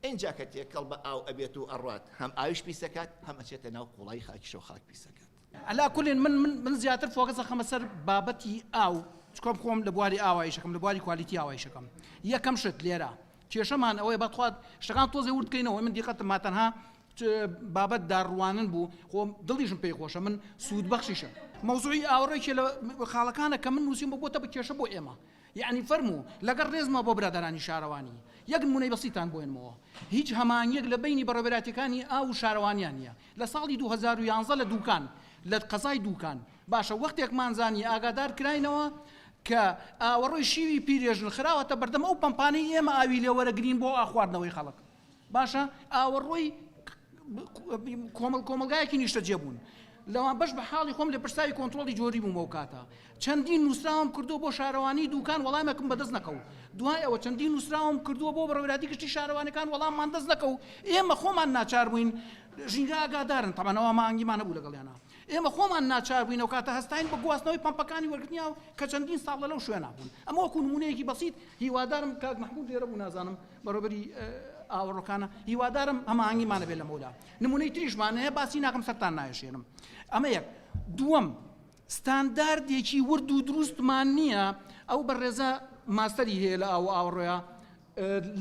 ئینجا کە تێکەڵ بە ئاو ئەبێت و ئەڕات هەم ئاویش پیسەکات هەم ئەچێتە ناو قوڵایی خاکیشەوە خاک پیسەکات. عەلا کولین من من من زیاتر focus ئەخەمە سەر بابەتی ئاو چکۆم خۆم لە بواری ئاوا ئیشەکەم لە بواری quality ئاوا ئیشەکەم یەکەم شت لێرە کێشەمان ئەوەیە بەخوا شتەکان تۆزێ ورد بکەینەوە من دیقەتم ما تەنها بابەت داڕوانن بوو خۆ دڵیشم پێی خۆشە من سوود بەخشیشە مەوزوعی ئاوڕێکێ لە خاڵەکانە کە من نووسیم بۆ بۆتە بە کێشە بۆ ئێمە یەعنی فەرموو لەگەڵ ڕێزمەوە بۆ برادەرانی شارەوانی یەک نمونەی بەسیتان بۆ هێنمەوە هیچ هەماهەنگیەک لە بەینی بەڕێوەبەرایەتیەکانی ئاو و شارەوانیان نیە لە ساڵی 2011 لە دوکان لە قەزای دوکان باشە وەختێکمان زانی ئاگادار کراینەوە کە ئاوەڕۆی شیوی پیرێژن خراوەتە بەردەم ئەو پەمپانەی ئێمە ئاوی لێ وەرەگرین بۆ خواردنەوەی خەڵک باشە ئاوەڕۆی کۆمەڵ کۆمەڵگایەکی نیشتەجێ بوون لەوان بەش بە حاڵی خۆم لێپرسراوی کۆنترۆڵی جۆری بووم ئەو کاتە چەندین نووسراوم کردووە بۆ شارەوانی دوکان وەڵامێکم بەدەست نەکەوت دوای ئەوە چەندین نووسراوم کردووە بۆ بەڕێوەبەرایەتی گشتی شارەوانەکان وەڵاممان دەست نەکەوت ئێمە خۆمان ناچار بووین ژینگە ئاگادارن تەبعەن ئەوە هەماهەنگیمان هەبوو لەگەڵیانا ئێمە خۆمان ناچار بووین ئەو کاتە هەستاین بە گواستنەوەی پەمپەکانی وەرگرتنی ئاو کە چەندین ساڵە لەو شوێنە بوون ئەمە وەکو نموونەیەکی بەسیت هیوادارم کاک مەحموود لێرە بوو نازانم بەڕێوەبەری ئاوەڕۆکانە هیوادارم هەماهەنگیمان هەبێت لەمەولا نموونەی تریشمان هەیە باسی ناکەم سەرتان نایەشێنم ئەمە یەک دووەم ستانداردێکی ورد و دروستمان نییە ئەو بەڕێزە ماستەری هەیە لە ئاو ئاوەڕۆیە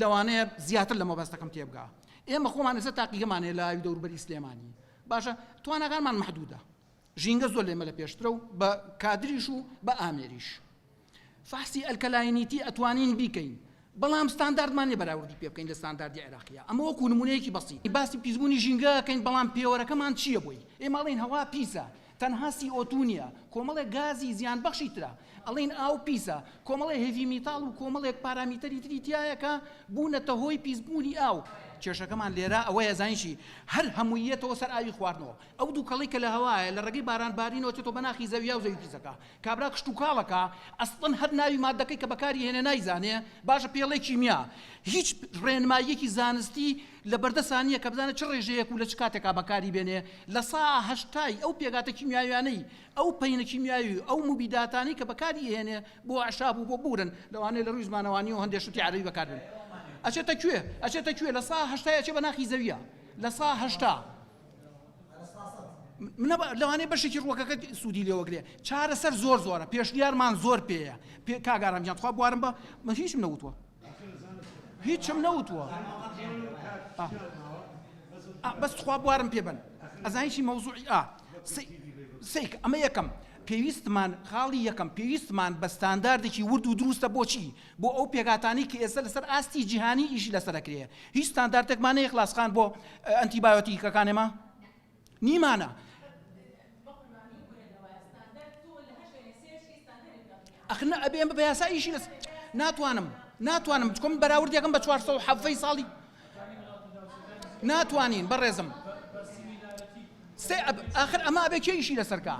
لەوانەیە زیاتر لە مەبەستەکەم تێبگا ئێمە خۆمان ئێستا تاقیگەمان هەیە لە ئاوی دەوروبەری سلێمانی باشە تواناکانمان محدودە ژینگە زۆر لێمە لە پێشترە و بە کادریش و بە ئامێریش فەحسی alkalinity ئەتوانین بیکەین بەڵام ستانداردمان نیە بەراوردی پێ بکەین لە ستانداردی عێراقیە ئەمە وەکو نمونەیەکی بەسیت باسی پیسبوونی ژینگە ئەکەین بەڵام پێوەرەکەمان چییە بۆی ئێمە ئەڵێین هەوا پیسە تەنها CO2 نییە کۆمەڵێک گازی زیانبەخشی ترە ئەڵێین ئاو پیسە کۆمەڵێ heavy metal و کۆمەڵێک پارامیتەری تری تیایە کە بوونەتە هۆی پیسبوونی ئاو. کێشەکەمان لێرە ئەوەیە زانی چی هەر هەمووی یەتەوە سەر ئاوی خواردنەوە ئەو دووکەڵەی کە لە هەوایە لە ڕێگەی باران بارینەوە چێتەوە بە ناخی زەویا و زەوی پیسەکە کابرا کشتوکاڵەکە ئەسڵەن هەر ناوی مادەکەی کە بەکاری هێنێ نایزانێ باشە پێڵێ کیمیا هیچ ڕێنماییەکی زانستی لە بەردەسا نییە کە بزانێ چ ڕێژەیەک و لە چ کاتێکا بەکاری بێنێ لە سا هەشتای ئەو پێکهاتە کیمیاویانەی ئەو پەینە کیمیاوی و ئەو موبیداتانەی کە بەکاری ئەهێنێ بۆ ئەعشاب و بۆ بورن لەوانەیە لە ڕووی زمانەوانیەوە هەندێ شتی عەرەبی بەکار بێنێ ئەچێتە کوێ ئەچێتە کوێ لە سا هەشتای ئەچێ بە ناخی زەویە لە سا هەشتا منە لەوانەیە بەشێکی ڕووەکەکە سوودی لێوەگرێ چارەسەر زۆر زۆرە پێشنیارمان زۆر پێیە پێ کاک ئارام گیان تخوا بوارم بە من هیچم نەوتووە هیچم نەوتووە بەس تخوا بوارم پێ بن ئەزانی چی مەوزوعی ئا سیک ئەمە یەکەم پێویستمان خاڵی یەکەم پێویستمان بە ستانداردێکی ورد و دروستە بۆچی بۆ ئەو پێکهاتانەی کە ئێستا لەسەر ئاستی جیهانی ئیشی لەسەر ئەکرێ هیچ ستاندارتێکمان هەیە خلاص خان بۆ ئەنتیبایۆتیکەکان ئێمە نیمانە ئەخ نە ئەبێ ئێمە بە یاسا ئیشی لەس ناتوانم ناتوانم چکۆ من بەراوردێکم بە 407 ساڵی ناتوانین بەڕێزم. سێ ئاخر ئەمە ئەبێ کێ ئیشی لەسەر کا؟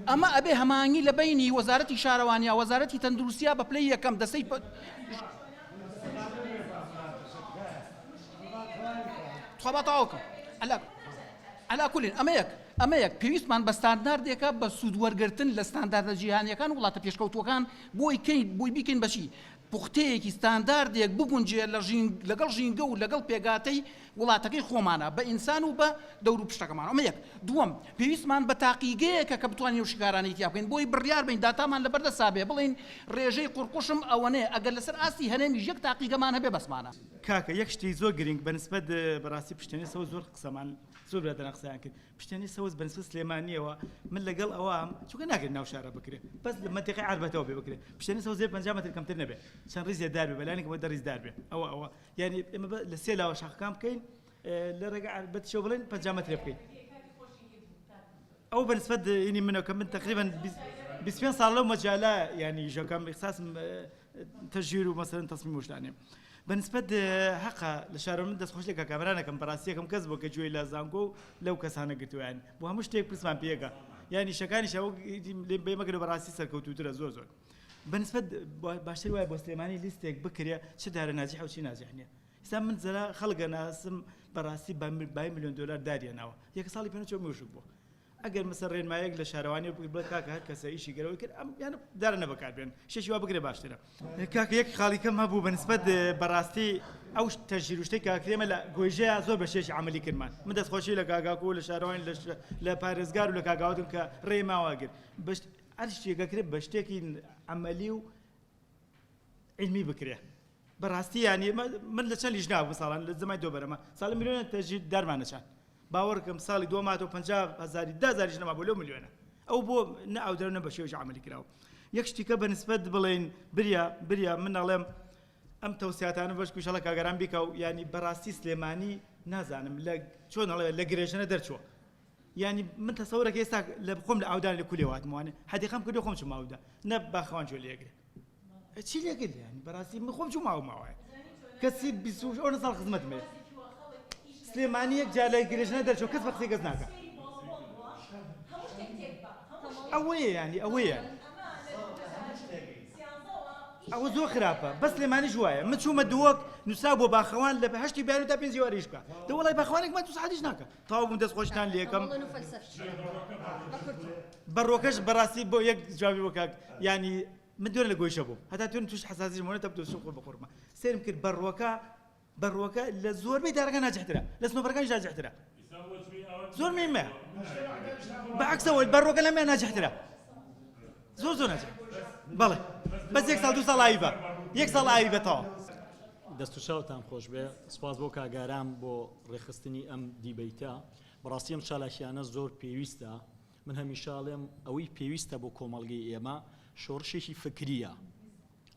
ئەمە ئەبێ هەماهەنگی لە بەینی وەزارەتی شارەوانیا وەزارەتی تەندروستیا بە پلەی یەکەم دەستەی تخوا با تەواو کەم عەلا عەلا کولین ئەمە یەک ئەمە یەک پێویستمان بە ستانداردێکە بە سوود وەرگرتن لە ستانداردە جیهانیەکان وڵاتە پێشکەوتووەکان بۆی کەین بۆی بیکەین بەچی پوختەیەکی ستانداردێک بگونجێ لە ژین لەگەڵ ژینگە و لەگەڵ پێگاتەی وڵاتەکەی خۆمانە بە ئینسان و بە دەور و پشتەکەمان ئەمە یەک دووەم پێویستمان بە تاقیگەیەکە کە بتوانین ئەو شیکارانەی تیا بکەین بۆی بڕیار بەین داتامان لەبەر دەستا بێ بڵێین ڕێژەی قوڕقوشم ئەوەنەیە ئەگەر لەسەر ئاستی هەرێمیش یەک تاقیگەمان هەبێ بەسمانە. کاکە یەک شتی زۆر گرینگ بە نسبەت بەڕاستی پشتێنەی سەوز زۆر قسەمان زۆر برادەران قسەیان کرد پشتێنەی سەوز بە نسبەت سلێمانیەوە من لەگەڵ ئەوام چونکە ناکرێت ناو شارە بکرێ بەس لە مەنتیقەی عەربەتەوە بێ بکرێ پشتێنەی سەوز زێر 50 مەتر کەمتر نەبێ چەند ڕیزێ دار بێ بەلایەنێک بۆ دە ڕیز دار بێ ئەوە ئەوە یعنی ئێمە لە سێ لاوە شاخەکان بکەین لە ڕێگە عەربەتیشەوە بڵێن 50 مەترێ بکەین ئەو بە نسبەت ینی منە کە من تقریبا 25 ساڵ لەو مەجالە ینی ژەکەم احساسم تەژیر و مەسەرەن تەسمیم وشتانێ بە نسبەت حەقە لە شارە من دەستخۆش لە کاکامرانەکەم بەڕاستی یەکەم کەس بوو کە گوێی لە زانکۆ و لەو کەسانە گرتوویان بۆ هەموو شتێک پرسمان پێگە یانی شەکانیش ئەوە لێ مەگرە بەڕاستی سەرکەوتووترە زۆر زۆر بە نسبەت باشتر وایە بۆ سلێمانی لیستێک بکرێ چ دارە ناجیحە و چی ناجیح نییە ئێستا من زەرا خەڵگە ناسم بەڕاستی بای ملیۆن دلار داریاناوە یەکە ساڵی پێ چۆ مێشک بووە ئەگەر مەسەر ڕێنمایەک لە شارەوانی بکرێت بڵێ کاکە هەر کەسە ئیشی گەرەوەی کرد ئەم یان دارە نەبەکار بێن شتێکی وا بکرێ باشترە. کاکە یەک خاڵی کەم هەبوو بە نسبەت بەڕاستی ئەو تەژیر و شتەی کاکرێمە لە گۆیژەیا زۆر بە شێکی عەمەلی کردمان من دەستخۆشی لە کاکاکو و لە شارەوانی لە لە پارێزگار و لە کاکاوتم کە ڕێی ماوە گرت بەش هەر شتێک ئەکرێ بە شتێکی عەمەلی و عیلمی بکرێ بەڕاستی یانی من لە چەند لیژنە بووم ساڵان لە زەمای دۆبەرەمە ساڵی ملیۆنە تەژید دارمان نەچان باوەڕکەم ساڵی دووەم هاتەوە 50 هەزاری ده هەزاریش نەما بۆ لەو ملیۆنە ئەو بۆ نە ئاودراو نە بە شێوەیەکی عەمەلی کراوە یەک شتیکە بە نسبەت بڵێین بریا بریا من ئەڵێم ئەم تەوسیاتانە بەش کوشەڵە کاگەران بیکە و ینی بەڕاستی سلێمانی نازانم لە چۆن ئەڵێ لە گرێژنە دەرچووە یانی من تەسەورەکە ئێستا لە خۆم لە ئاودان لە کولێ واتموانێ حەدیقەم کردو خۆم چووم ئاودا نە باخەوان گوێ لێگرێ چی لێگرت یانی بەڕاستی من خۆم چووم ئاو ماوە کەسی 20 ئەوەنە ساڵ خزمەتم هەیە سلێمانی یەک جار لە گرێژنە دەرچوو کەس بە قسەی کەس ناکا ئەوەیە یانی ئەوەیە ئەوە زۆر خراپە بەس سلێمانیش وایە من چوومە دووەک نووسرا بۆ باخەوان لە هەشتی بیان تا پێنج واریش بکە دە وڵی باخەوانێک من دو ساعتیش ناکە تەواو بووم دەست خۆشتان لێکەم بەڕۆکەش بەڕاستی بۆ یەک جوابی بۆ کاک ینی من دوێنێ لە گۆیشە بووم هەتا توێن توش حەساسی مۆنە تەب دۆسم خۆ بخۆرمە سێرم کرد بەڕوەکە بەڕوەکە لە زۆربەی دارەکان ناجحترە لە سنۆبەرەکانیش ناجحترە زۆر مهمە بەعکسەوە بەڕوەکە لەمێ ناجحترە زۆر زۆر ناجح بەڵێ بەس یەک ساڵ دو ساڵ ئاوی بە یەک ساڵ ئاوی بە تەواو. دەست و چاوتان خۆش بێ سپاس بۆ کاک ئارام بۆ ڕێکخستنی ئەم دیبەیتە بەڕاستی ئەم چالاکیانە زۆر پێویستە من هەمیشە ئەڵێم ئەوەی پێویستە بۆ کۆمەڵگەی ئێمە شۆڕشێکی فکریە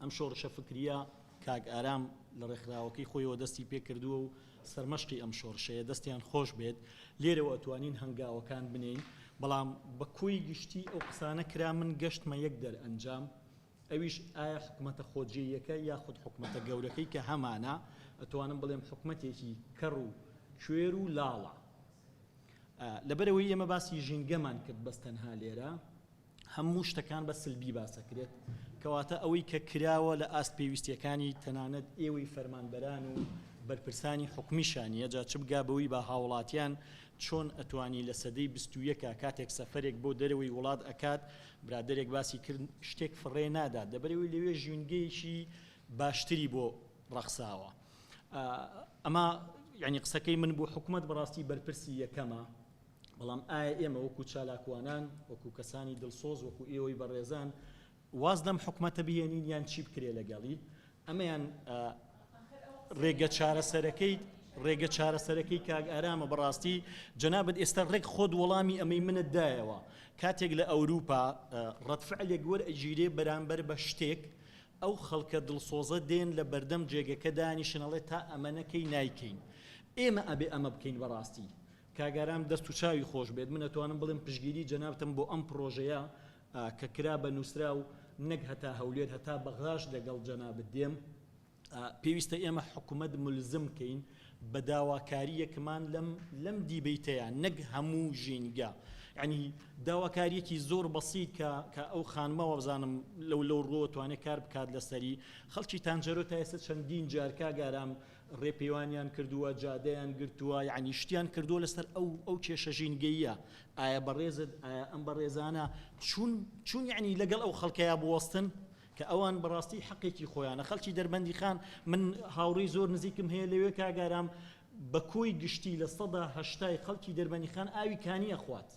ئەم شۆڕشە فکریە کاک ئارام لە ڕێکخراوەکەی خۆیەوە دەستی پێکردووە و سەرمەشقی ئەم شۆڕشەیە دەستیان خۆش بێت لێرەوە ئەتوانین هەنگاوەکان بنێین بەڵام بە کۆی گشتی ئەو قسانە کرا من گەشتمە یەک دەرئەنجام ئەویش ئایا حکومەتە خۆجێیەکە یاخود حکومەتە گەورەکەی کە هەمانە ئەتوانم بڵێم حکومەتێکی کەڕ و کوێر و لاڵە لەبەرئەوەی ئێمە باسی ژینگەمان کرد بەس تەنها لێرە هەموو شتەکان بە سلبی باسەکرێت کەواتە ئەوەی کە کراوە لە ئاست پێویستیەکانی تەنانەت ئێوەی فەرمانبەران و بەرپرسانی حکومیشانیە جا چ بگا بەوەی با هاوڵاتیان چۆن ئەتوانی لە سەدەی 21 کاتێک سەفەرێک بۆ دەرەوەی وڵات ئەکات برادەرێک باسی کرد شتێک فڕێ نادات لەبەرئەوەی لەوێ ژینگەیەکی باشتری بۆ ڕەخساوە ئەمە یعنی قسەکەی من بوو حکومەت بەڕاستی بەرپرسی یەکەمە بەڵام ئایا ئێمە وەکو چالاکوانان وەکو کەسانی دڵسۆز وەکو ئێوەی بەڕێزان واز لەم حکومەتە بهێنین یان چی بکرێ لەگەڵی ئەمەیان ڕێگە چارەسەرەکەی ڕێگە چارەسەرەکەی کاک ئارامە بەڕاستی جەنابت ئێستا ڕێک خۆت وەڵامی ئەمەی منت دایەوە کاتێک لە ئەوروپا ڕەتفعلێک وەرئەگیرێ بەرامبەر بە شتێک ئەو خەڵکە دڵسۆزە دێن لە بەردەم جێگەکە دانیشن ئەڵێ تا ئەمە نەکەی نایکەین ئێمە ئەبێ ئەمە بکەین بەڕاستی کاک ئارام دەست و چاوی خۆش بێت من ئەتوانم بڵێم پشتگیری جەنابتم بۆ ئەم پڕۆژەیە کە کرا بە نووسراو نەک هەتا هەولێر هەتا بەغداش لەگەڵ جەنابت دێم. پێویستە ئێمە حکومەت ملزم کەین بە داواکارییەکمان لەم لەم دیبەیتەیە نەک هەموو ژینگە یعنی داواکاریەکی زۆر بەسیت کە کە ئەو خانمە وابزانم لەو لەو ڕووە توانێت کار بکات لەسەری خەڵکی تانجەرۆ تا ئێستا چەندین جار کاک ئارام ڕێپێوانیان کردووە جادەیان گرتووە یعنی شتیان کردووە لەسەر ئەو ئەو کێشە ژینگەیە ئایا بەڕێزت ئایا ئەم بەڕێزانە چون چون یعنی لەگەڵ ئەو خەڵکەیا بوەستن کە ئەوان بەڕاستی حەقێکی خۆیانە خەڵکی دەربەندیخان من هاوڕێی زۆر نزیکم هەیە لەوێ کاک ئارام بە کۆی گشتی 80%ی خەڵکی دەربەندیخان ئاوی کانی ئەخوات.